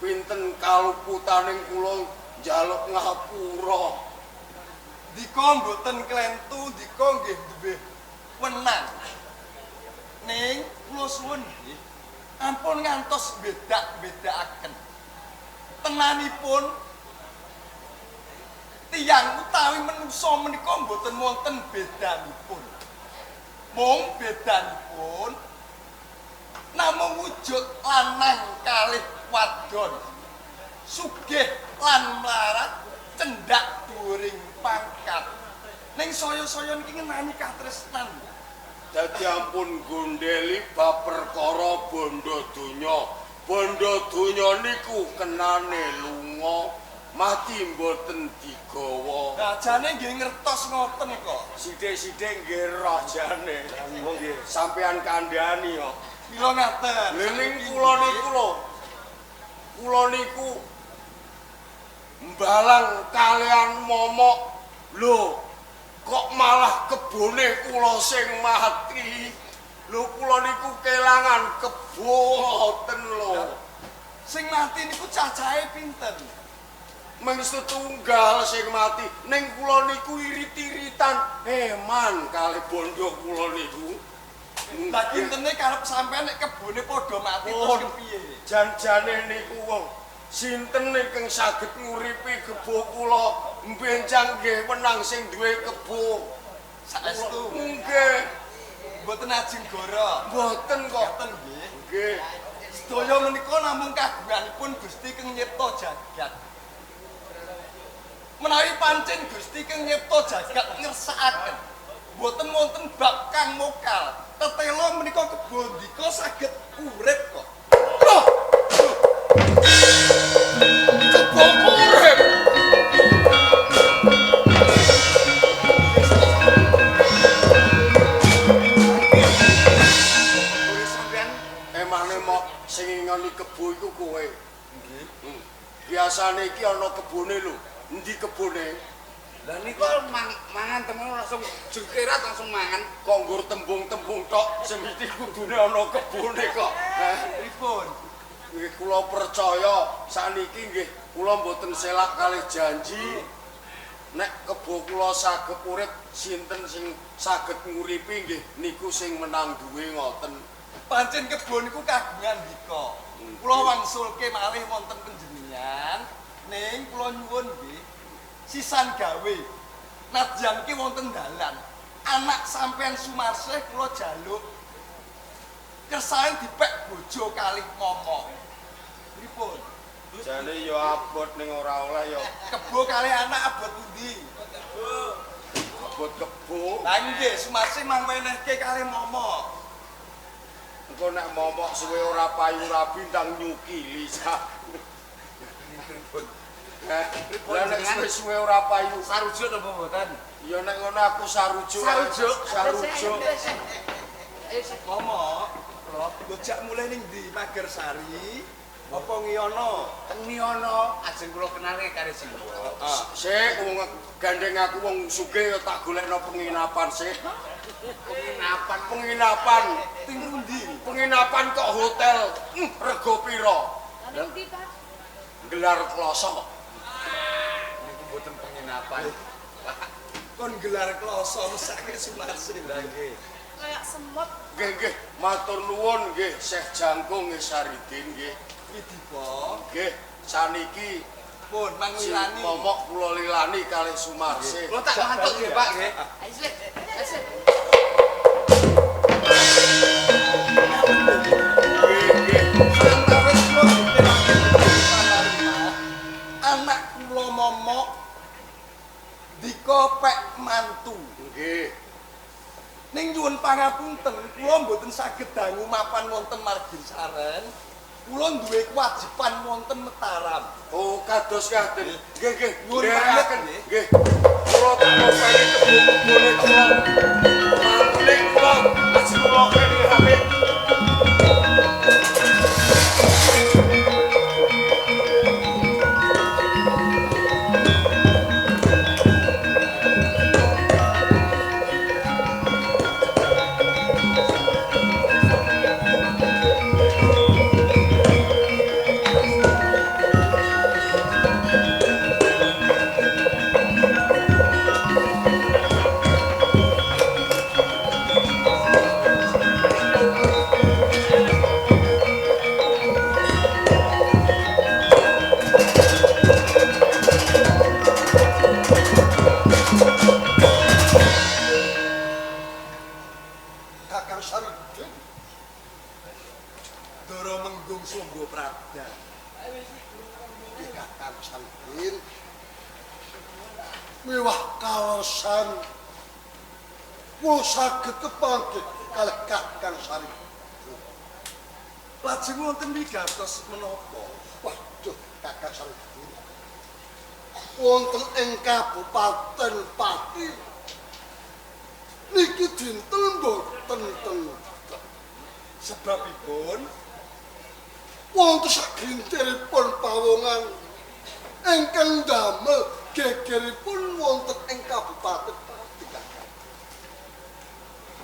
pinten kaluputaning kula njaluk ngapura. Ndika mboten klentu, ndika nggih duwe wenang. Ning kula suwun nggih ampun ngantos bedak-bedakaken. Tenanipun tiyang utawi menungsa menika mboten wonten bedanipun. Mung bedanipun namung wujud lanang kalih wadon, sugih lan mlarat, cendhak dhuwuring pangkat. Ning saya-saya niki ngenani katresnan. Dadi ampun gondeli bab perkara bondo donya. Bondo donya niku kenane lunga, mati mboten digawa. Lah jane nggih ngertos ngoten kok. Sithik-sithik nggih roh jane. Nggih, sampean kandhani kok. Mila ngaten. Lha ning kula niku lho. Kula niku mbalang kalian Momok. Lho, kok malah kebone kula sing mati. Lho kula niku kelangan kebo ngoten lho. Sing mati niku cacahe pinten? Mung setunggal sing mati. Ning kula niku irit-iritan eman kalih bondo kula niku. Lah kintene karep sampean nek kebone padha mati terus kepiye? Jan-jane niku wong sinten ingkang saged nguripi kebo kula mbenjang nggih wenang sing duwe kebo. Saestu? Nggih. Mboten ajeng goro. Mboten kok. Mboten nggih. Nggih. Sedaya menika namung kagunganipun Gusti kang nyipta jagat. Menawi pancen Gusti kang nyipta jagat ngersakaken mboten wonten bab kang mokal. Tetela menika kebo ndika saged urip kok. Loh. Kebo urip. Kowe sampean emane mok sing ngoni kebo iku kowe. Nggih. Biasane iki ana kebone lho. Endi kebone? Lah niku mangan temen langsung jengkerat langsung mangan kok nggur tembung-tembung tok sing mesti kudune ana kebone kok. Hah, Pripun? Nggih kula percaya saniki nggih kula mboten selak kalih janji nek kebo kula saged urip sinten sing saged nguripi nggih niku sing menang duwe ngoten. Pancen kebo niku kagungan ndika. Kula wangsulke malih wonten panjenengan ning kula nyuwun nggih sisan gawe nadyan ki wonten dalan anak sampean Sumarsih kula jaluk kersane dipek bojo kalih momok. Pripun? Jane ya abot ning ora oleh ya. Kebo kalih anak abot pundi? Abot kebo. Lah nggih Sumarsih mang wenehke kalih momok. Engko nek momok suwe ora payu rabi ndang nyukili sak. Pripun? Lah nek suwe-suwe ora payu sarujuk napa mboten? Ya nek ngono aku sarujuk. Sarujuk, sarujuk. Momok, bocah mulih ning ndi? Magersari apa Ngiyono? Teng Ngiyono, ajeng kula kenalke karo Simbok. Sik wong gandeng aku wong sugih ya tak golekno penginapan sik. Penginapan, penginapan teng pundi? Penginapan kok hotel. Rego pira? Lah ning ndi, Pak? Gelar kloso. Niku mboten penginapan. Kon gelar kloso mesake Sumarsih. Lah nggih. Kayak semut. Nggih nggih, matur nuwun nggih Syekh Jangkung nggih Saridin nggih. Widipa. Nggih, saniki pun manglilani. Momok kula lilani kalih Sumarsih. Kula tak ngantuk nggih, Pak nggih. Ayo sik. Ayo sik. Nggih nggih. Santawis kula ditelake anak kula momok dika pek mantu. Nggih. Ning nyuwun pangapunten, kula mboten saged dangu mapan wonten Marginsaren. Kula duwe kewajiban wonten Mataram. Oh, kados ngaten. Nggih, nggih. Nyuwun pamit nggih. Nggih. Kula tak ngopeni kebo-kebone kula. Mantune kula ajeng kula kene HP. Kakang Saridin Dara Menggung Sumba Pradan. Nggih Kakang Saridin miwah kalesan kula saged kepanggih kalih Kakang Saridin. Lajeng wonten wigatos menapa? Waduh Kakang Saridin wonten ing Kabupaten Pati niki dinten mboten tentrem. Sebabipun wonten sagintiripun pawongan ingkang damel gegeripun wonten ing Kabupaten Pati Kakang.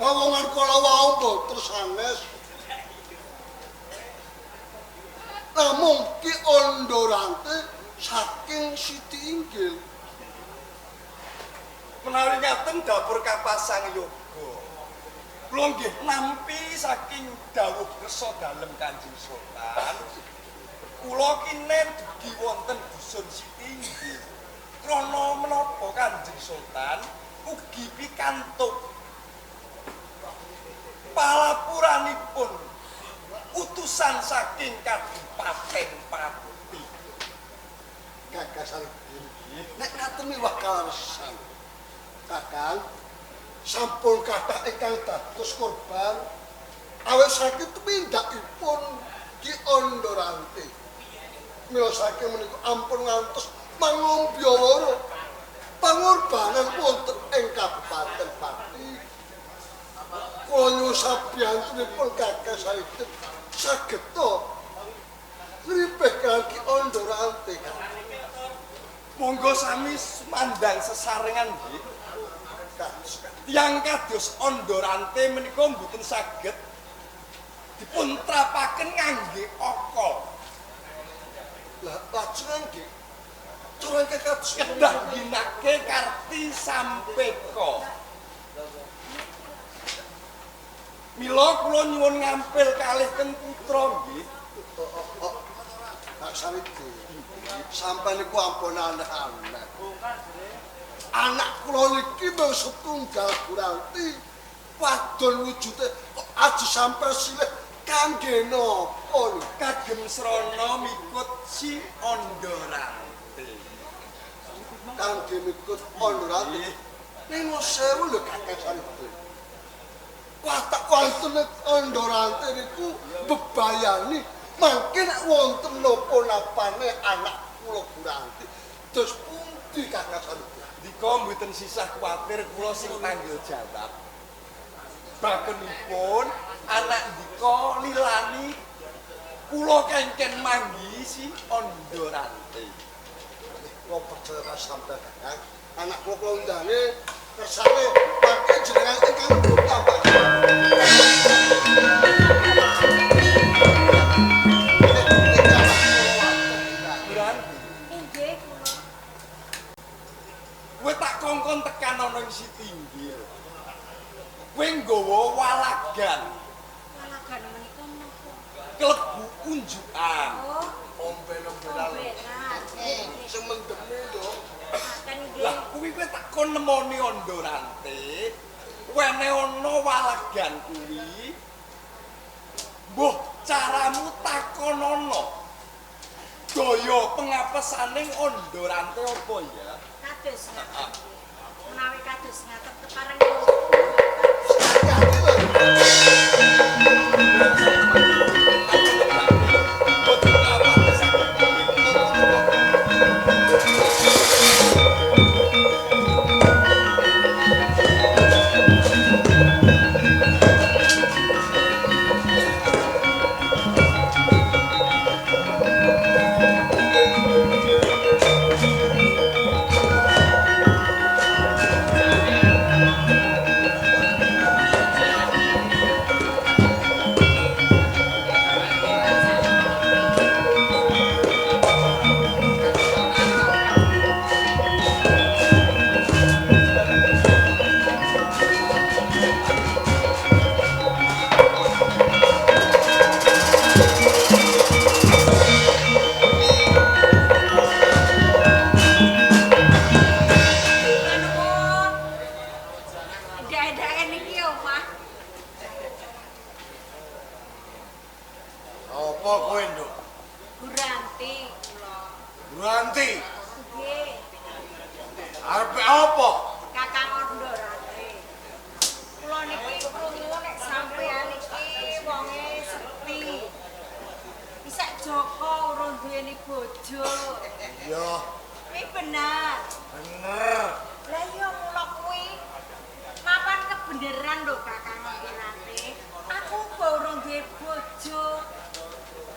Pawongan kala wau mboten sanes. Namung Ki Ondorante saking Siti Inggil. Menawi ngaten dapur kapasang yoga. Kula nggih nampi saking dawuh kersa dalem Kanjeng Sultan. Kula kinen dugi wonten dusun Siti Inggil. Krana menapa Kanjeng Sultan ugi pikantuk palapuranipun utusan saking Kabupaten Pati. Kakang Saridin, nek ngaten miwah kaleresan. Kakang sampun kathah ingkang dados korban awit saking tumindakipun Ki Ondorante. Mila saking menika ampun ngantos mangombyawara pangorbanan wonten ing Kabupaten Pati. Kula nyuwun sabiyantunipun Kakang Saridin sageta ngripih kang Ki Ondorante. Monggo sami mandang sesarengan nggih. Tiyang kados Andharante menika mboten saged dipun trapaken ngangge akal. Lah lajeng nggih. Cara ingkang kados kedah ginake karti sampeka. Mila kula nyuwun ngampil kalih teng putra nggih. Pak Saridi, sampeyan niku ampun aneh-aneh. Anak kula niki mung setunggal Guranti, wadon wujude kok aja sampe silih kangge napa niku? Kagem srana mikut si Andharante. Kangge mikut Andharante. Ning sewu lho Kakang Saridi. Watak wonten Andharante niku bebayani mangke nek wonten napa-napane anak kula Guranti terus pundi Kakang Saridi? Dika mboten sisah kuwatir kula sing tanggel jawab. Bakenipun anak dika lilani kula kengken manggihi si Andharante. Kula percaya karo sampeyan Kakang. Anak kula kula undange kersane mangke jenengan ingkang tambah. Guranti, Inggih kula. kowe tak kongkon tekan ana ing Sitinggil. Kowe nggawa walagan Walagan menika napa? klebu unjukan. Oh, Omben-ombenan. ombenan. Sing mendemi lho. Ngaten nggih. Lah kuwi kowe tak kon nemoni Andharante, wene ana walagan kuwi. Mbuh caramu takonono. Daya pengapesaning Andharante apa ya? Kados ngaten nggih. Menawi kados ngaten kepareng Hati-hati lho. Nuwun. Ndek-ndeke niki omah. Apa kowe, Nduk? Guranti kula. Guranti, Nggih, arepe apa? Kakang Andharante. Kula niki krungu nek sampeyan niki wonge sekti. Isek Joko urung duweni bojo. Iya, Kuwi bener. bener. Lah iya mula kuwi mapan kebeneran lho Kakang Andharante. Aku uga urung duwe bojo.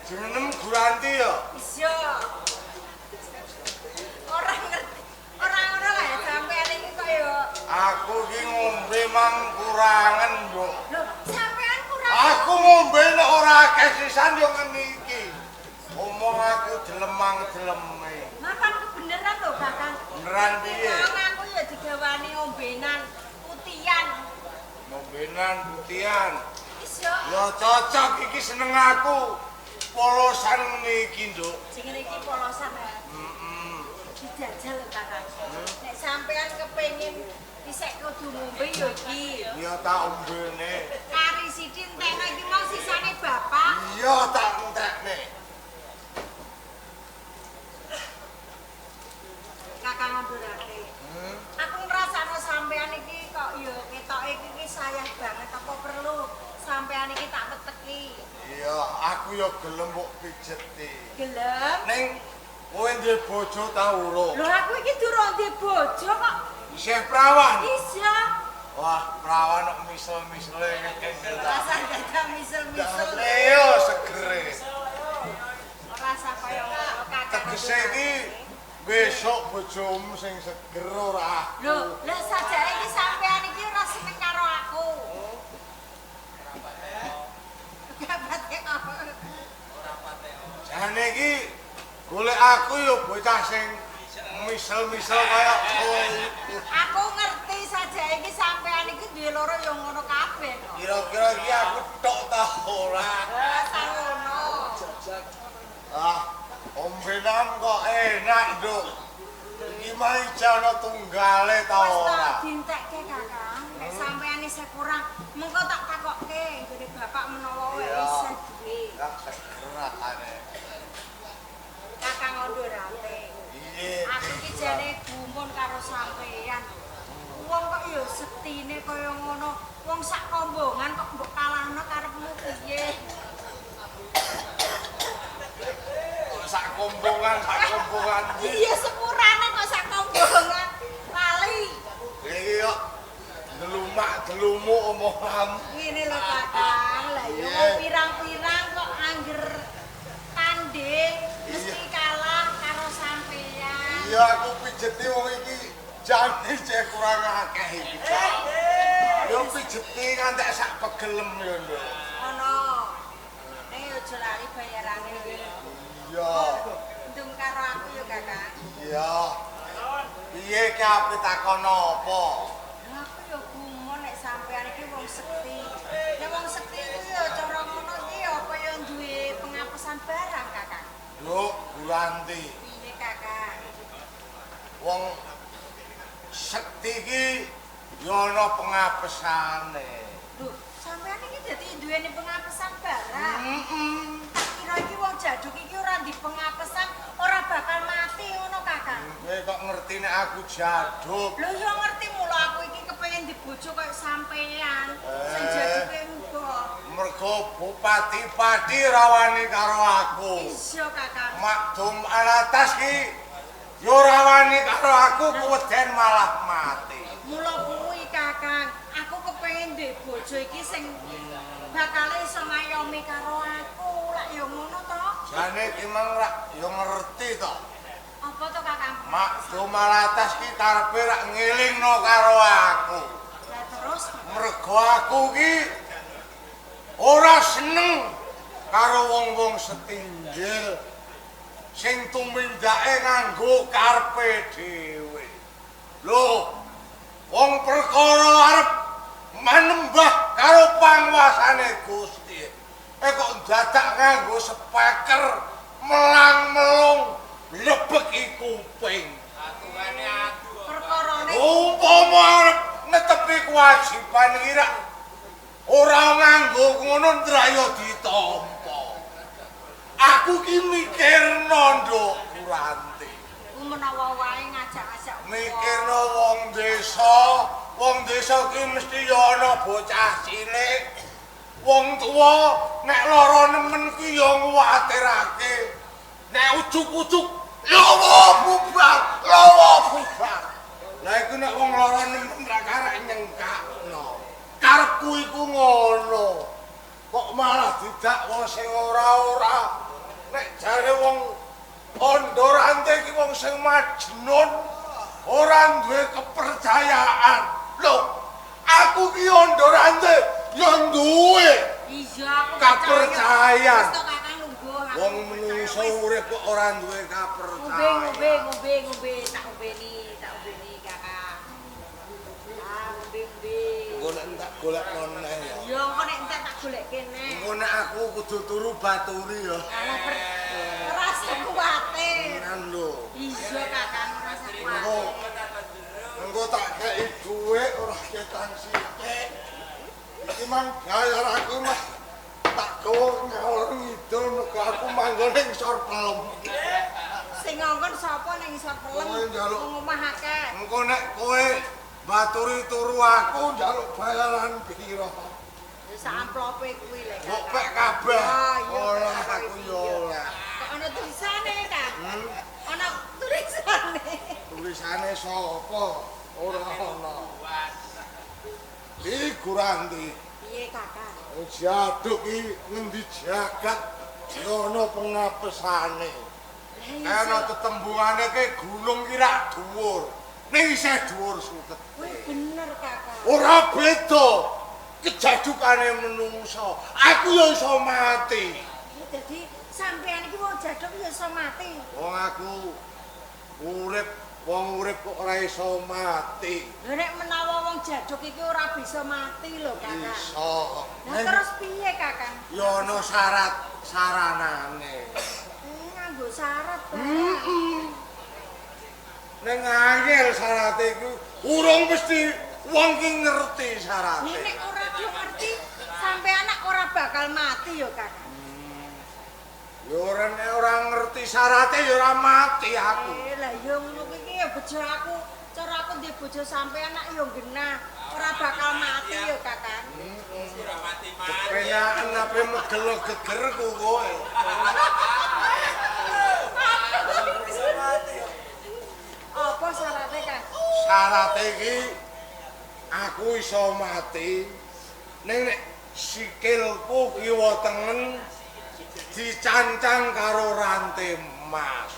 Jenengem Guranti ya? Iya. Ora ngerti. Ora ngono lah sampeyan iki kok ya. Aku ki ngombe mang kurangan, Nduk. Lho, sampeyan kurang. Aku ngombe nek ora akeh sisan yo ngene iki. Omong aku delemang-deleme. Mapan kebeneran lho Kakang. Beneran piye? Wong aku ya digawani ombenan putihan. Ngombenan putihan. Iya. Ya cocok iki seneng aku. Polosan ngene iki, Nduk. Sing ngene iki polosan ya. Heeh. Dijajal lho Kakang. Nek sampeyan kepengin isek kudu ngombe ya iki. Iya tak ombene. Kari sithik entekno iki mau sisane bapak. Iya tak entekne. Kakang Andharante. Aku ngrasakno sampean iki kok ya ketoke iki sayah banget apa perlu sampean iki tak weteki. Iya, aku ya gelem mbok pijeti. Gelem? Ning kowe duwe bojo ta urung? Lho aku iki durung duwe bojo kok. Isih prawan. Iya. Wah, prawan kok misel-misele ngene ta. Rasa dadak misel-misel. Leo segere. Ora usah kaya ngono Kakang. Tegese iki Besok bojomu sing seger ora aku. Lho, lah sajake iki sampean iki ora seneng karo aku. Ora patek. Ora patek. Jane iki golek aku ya bocah sing misel-misel kaya kowe. Aku ngerti sajake iki sampean iki duwe loro ya ngono kabeh kok. Kira-kira iki aku tok ta ora? Ora ngono. Ah, ombenan kok enak, Nduk. Iki mah ana tunggale ta Wis tak ora? dientekke, Kakang. Nek sampean isih kurang, mengko tak takokke nggone bapak menawa wae isih duwe. Ah, seger rasane. Kakang Ondorate. Iya. Aku iki jane gumun karo sampean. Wong kok ya sektine kaya ngono. Wong sak kombongan kok mbok kalahno karepmu piye? Sak kombongan, sak kombongan. Iya sepurane kok sak kombongan. Lali. Iki kok delumak-delumuk omonganmu. Ngene lho Kakang, lah ya wong pirang-pirang kok angger tanding mesti kalah karo sampean. Iya aku pijeti wong iki jane cek kurang akeh iki. Yo pijeti ngantek sak pegelem yo, Nduk. Ono. Ning aja lali bayarane. Iya. Ndung karo aku yo Kakang. Iya. Piye ki ape takon apa? Aku yo gumun nek sampean iki wong sekti. Nek wong sekti iku yo cara ngono iki yo kaya duwe pengapesan barang, Kakang. Nduk, Guranti. Piye, Kakang? Wong sekti iki yo ana pengapesane. Lho, sampean iki dadi duweni pengapesan barang. Heeh. Tak kira iki wong jaduk iki ora di pengapesan, ora bakal mati ngono, Kakang. Kowe kok ngerti nek aku jaduk? Lho yo ngerti mula aku iki kepengin dibojo kaya sampean. Sing jaduke uga. Mergo Bupati Pati rawani karo aku. Iya, Kakang. Makdum Alatas ki yo rawani karo aku kuweden malah mati. Mula kuwi, Kakang, aku kepengin duwe bojo iki sing bakal iso ngayomi karo aku. Lak yo ngono to? Jane ki mang rak yo ngerti to. Apa to, Kakang? Makdum Alatas ki karepe rak ngelingno karo aku. Lah terus mergo aku ki ora seneng karo wong-wong setinggil sing tumindake nganggo karepe dhewe. Lho, wong perkara arep manembah karo panguasane Gusti. Kok dadak nganggo speaker melang-melung mlebeki kuping. Aturane adu. Perkarane umpama arep netepi kewajiban iki rak ora nganggo ngono ndraya ditampa. Aku ki mikirno, Nduk Guranti. Ku menawa wae ngajak-ajak mikirno wong desa ki mesti ya ana bocah cilik. Wong tuwa nek lara nemen ki ya nguwatirake. Nek ujug-ujug lawa bubar, lawa bubar. Lah iku nek wong lara nemen ra karek nyengkakno. Karepku iku ngono. Kok malah didakwa sing ora-ora. Nek jare wong Ondorante iki wong sing majnun, ora duwe kepercayaan. Lho, aku ki Ondorante ya duwe. Iya, aku kapercayan. Wis to Kakang lungguh. Wong menungso urip kok ora duwe kapercayaan. Ngombe, ngombe, ngombe, tak ombeni, Kakang. Ah, ngombe, ngombe. Engko nek entek golek neh ya. Ya engko nek entek tak golekke neh. Engko nek aku kudu turu baturi ya. Alah rasa kuwatir. Tenan lho. Iya Kakang, rasa kuwatir. Engko tak kei dhuwit ora ketang sithik. Iki mang bayar aku mah tak gawa ngalor ngidul mergo aku manggon ning isor pelem. Sing ngongkon sapa ning isor pelem? Wong omah akeh. Engko nek kowe baturi turu aku njaluk bayaran pira? Ya sak amplope kuwi lho. Mbok pek kabeh. Ora aku yo ora. Kok ana tulisane, Kang? Ana tulisane. Tulisane sapa? Ora ana. Iki Guranti. Piye, Kakang? Jaduk iki ngendi jagat ana pengapesane. Lah Ana tetembungane ke gunung ki rak dhuwur. Ning isih dhuwur suket. Kuwi bener, Kakang. Ora beda kejadukane menungso. Aku ya iso mati. Dadi sampean iki wong jaduk ya iso mati. Wong aku urip, wong urip kok ora iso mati. Lho nek menawa wong jaduk iki ora bisa mati lho, Kakang. Iso. Lah terus piye, Kakang? Ya ana syarat saranane. Nganggo syarat barang. Ning angel syarate iku urung mesti wong ki ngerti syarate. Nek ora do ngerti sampean nek ora bakal mati ya, Kakang. Ya ora nek ora ngerti syarate ya ora mati aku. Lah ya ngono kuwi iki ya bojo aku. Cara aku ndek bojo sampean nek ya genah, ora bakal mati ya, Kakang. Ora mati-mati. Kepenaken ape megelo gegerku kowe. Apa syaratnya, Kang? Syarate iki aku iso mati ning nek sikilku kiwa tengen dicancang karo rantai emas.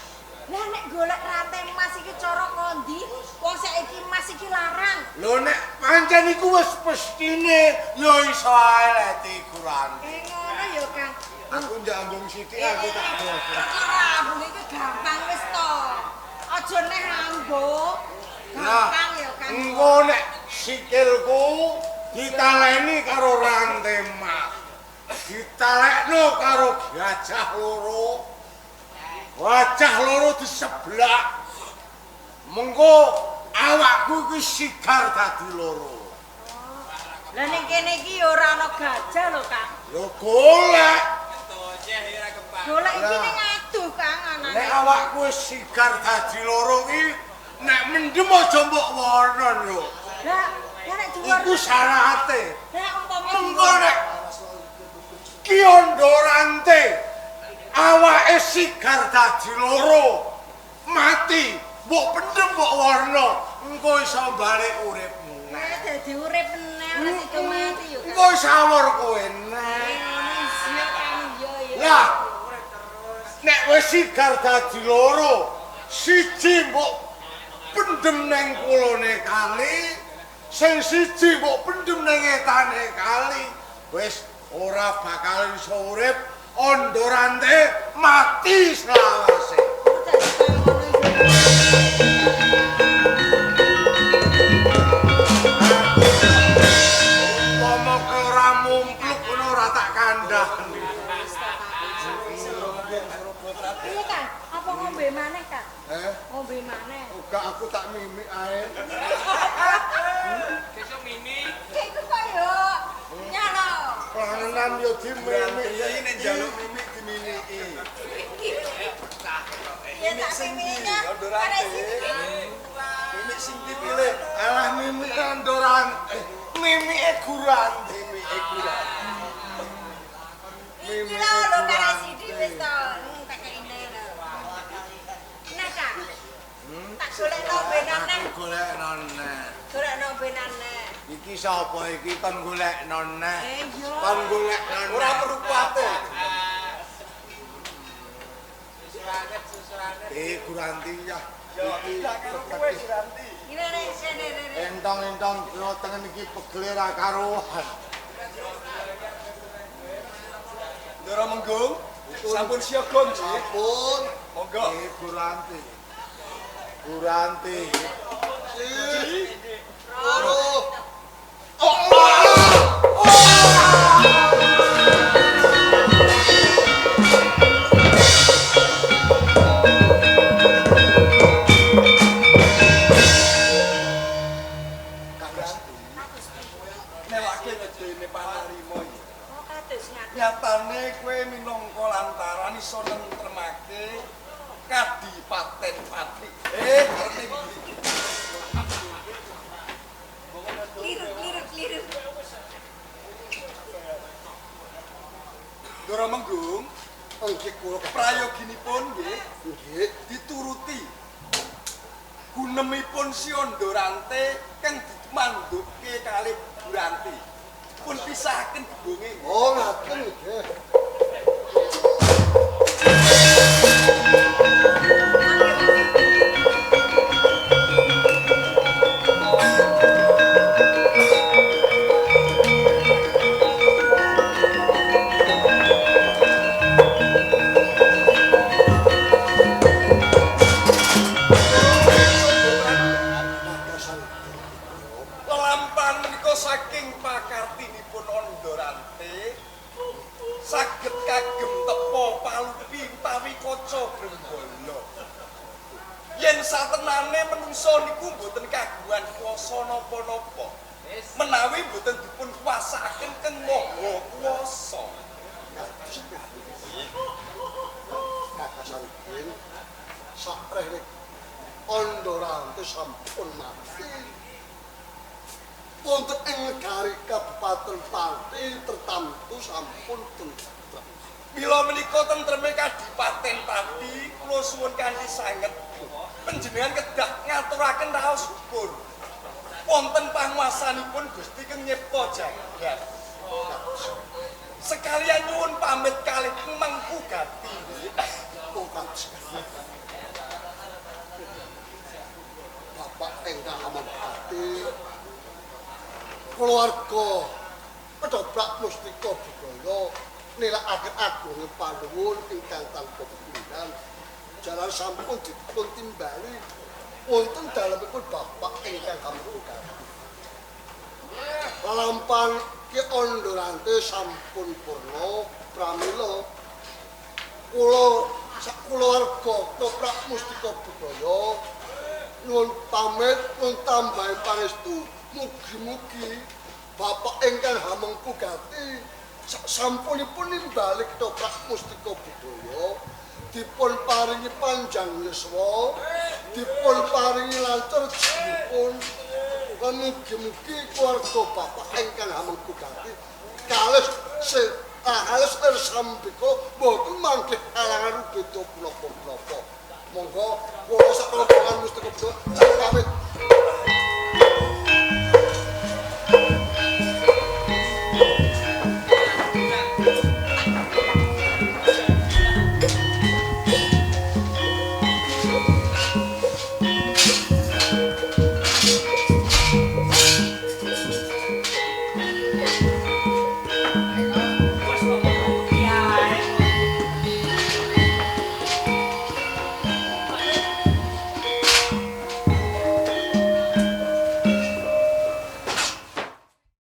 Lah nek golek rantai emas iki cara kondi? Wong saiki emas iki larang. Lho nek pancen iku wis pestine ya iso ae lek dikuranti. Ngono ya, Kang. Aku njambung sithik aku tak golek. Ora ambung iki gampang wis to. Aja neh ambung. Gampang ya, Kang. Engko nek sikilku ditaleni karo rantai emas. Ditalekno karo gajah loro. Wajah loro diseblak. Mengko awakku iki sigar dadi loro. Lah ning kene iki ya ora ana gajah lho, Kang. Lho golek. Golek iki ning aduh, Kang, anane. Nek awakku wis sigar dadi loro iki nek mendem aja mbok wonon lho. Lah, nek dhuwur iku syarate. Lah umpama mengko nek ki ondo rante awake sigar dadi loro mati mbok pendem mbok warna engko iso balik uripmu. Nek dadi urip meneh ora sida mati yo. Engko sawur kowe neh. Lah nek wis sigar dadi loro siji mbok pendem nang kulone kali sing siji mbok pendem nang etane kali wis ora bakal iso urip ondo rante mati selawase. Umpama kowe ora mumpluk ngono ora tak kandhani. Piye, Kang? Apa ngombe maneh, Kang? Ngombe maneh. Uga aku tak mimik ae. Besok mimik. Iku kok yo nyalo. Lanang yo dimimik. Iki nek njaluk mimik dimimiki. Ya tak mimiknya. Arek sini. Mimik sing dipilih. Alah mimik andoran. Mimike guran, mimike guran. Iki lho karek sidi wis to. Tak keine lho. Nah, Kang. Tak golekno benan neh. Golekno neh. Golekno benan neh. Iki sapa iki kon golekno neh? Iya. Kon golekno ora perlu kuwatir. Susurane, susurane. Guranti ya. Iki karo kowe Guranti. Ngene rene rene. Entong-entong kiwa tengen iki pegele ra karuan. Ndara Menggung, sampun siaga nggih. Sampun. Monggo. Guranti. Guranti. Siji. Loro. Nelake gedene panarima iki. Oh, kados ngaten. Nyatane kowe minangka lantaran iso nentremake Kadipaten Pati. Ngerti iki. Kliru, kliru, kliru. Ndara Menggung, Nggih kula prayoginipun nggih nggih dituruti. Gunemipun si Ondorante kang dimanduke kalih Guranti. Pun pisahaken gebunge. Oh, ngaten nggih. Yen satenane menungso niku mboten kagungan kuwasa napa-napa. Menawi mboten dipun kuwasakaken Keng Maha Kuwasa. Kakak Saripin sapreh Ondorante sampun mati. Wonten ing negari Kabupaten Pati tertamtu sampun tentrem. Mila menika tentreme Kadipaten Pati kula suwun kanthi sanget panjenengan kedah ngaturaken raos syukur wonten panguwasanipun Gusti Keng nyipta jagat. Sekalian nyuwun pamit kalih mangku gati. Bapak ingkang amangkati keluarga Ketoprak Mustika Budaya nilakaken agunge panuwun ingkang tanpa pepindhan jalan sampun dipun timbali wonten dalemipun Bapak ingkang amangkati. Lelampahan Ki Ondorante sampun purna pramila kula sakulawarga Ketoprak Mustika Budaya nyuwun pamit nyuwun tambahi pangestu mugi-mugi Bapak ingkang hamengku gati sampunipun nimbali Ketoprak Mustika Budaya dipun paringi panjang yuswa dipun paringi lancar jipun lan mugi-mugi keluarga Bapak ingkang hamengku gati kalih halus lir sambika mboten manggih alangan beda punapa-punapa. Monggo kula sak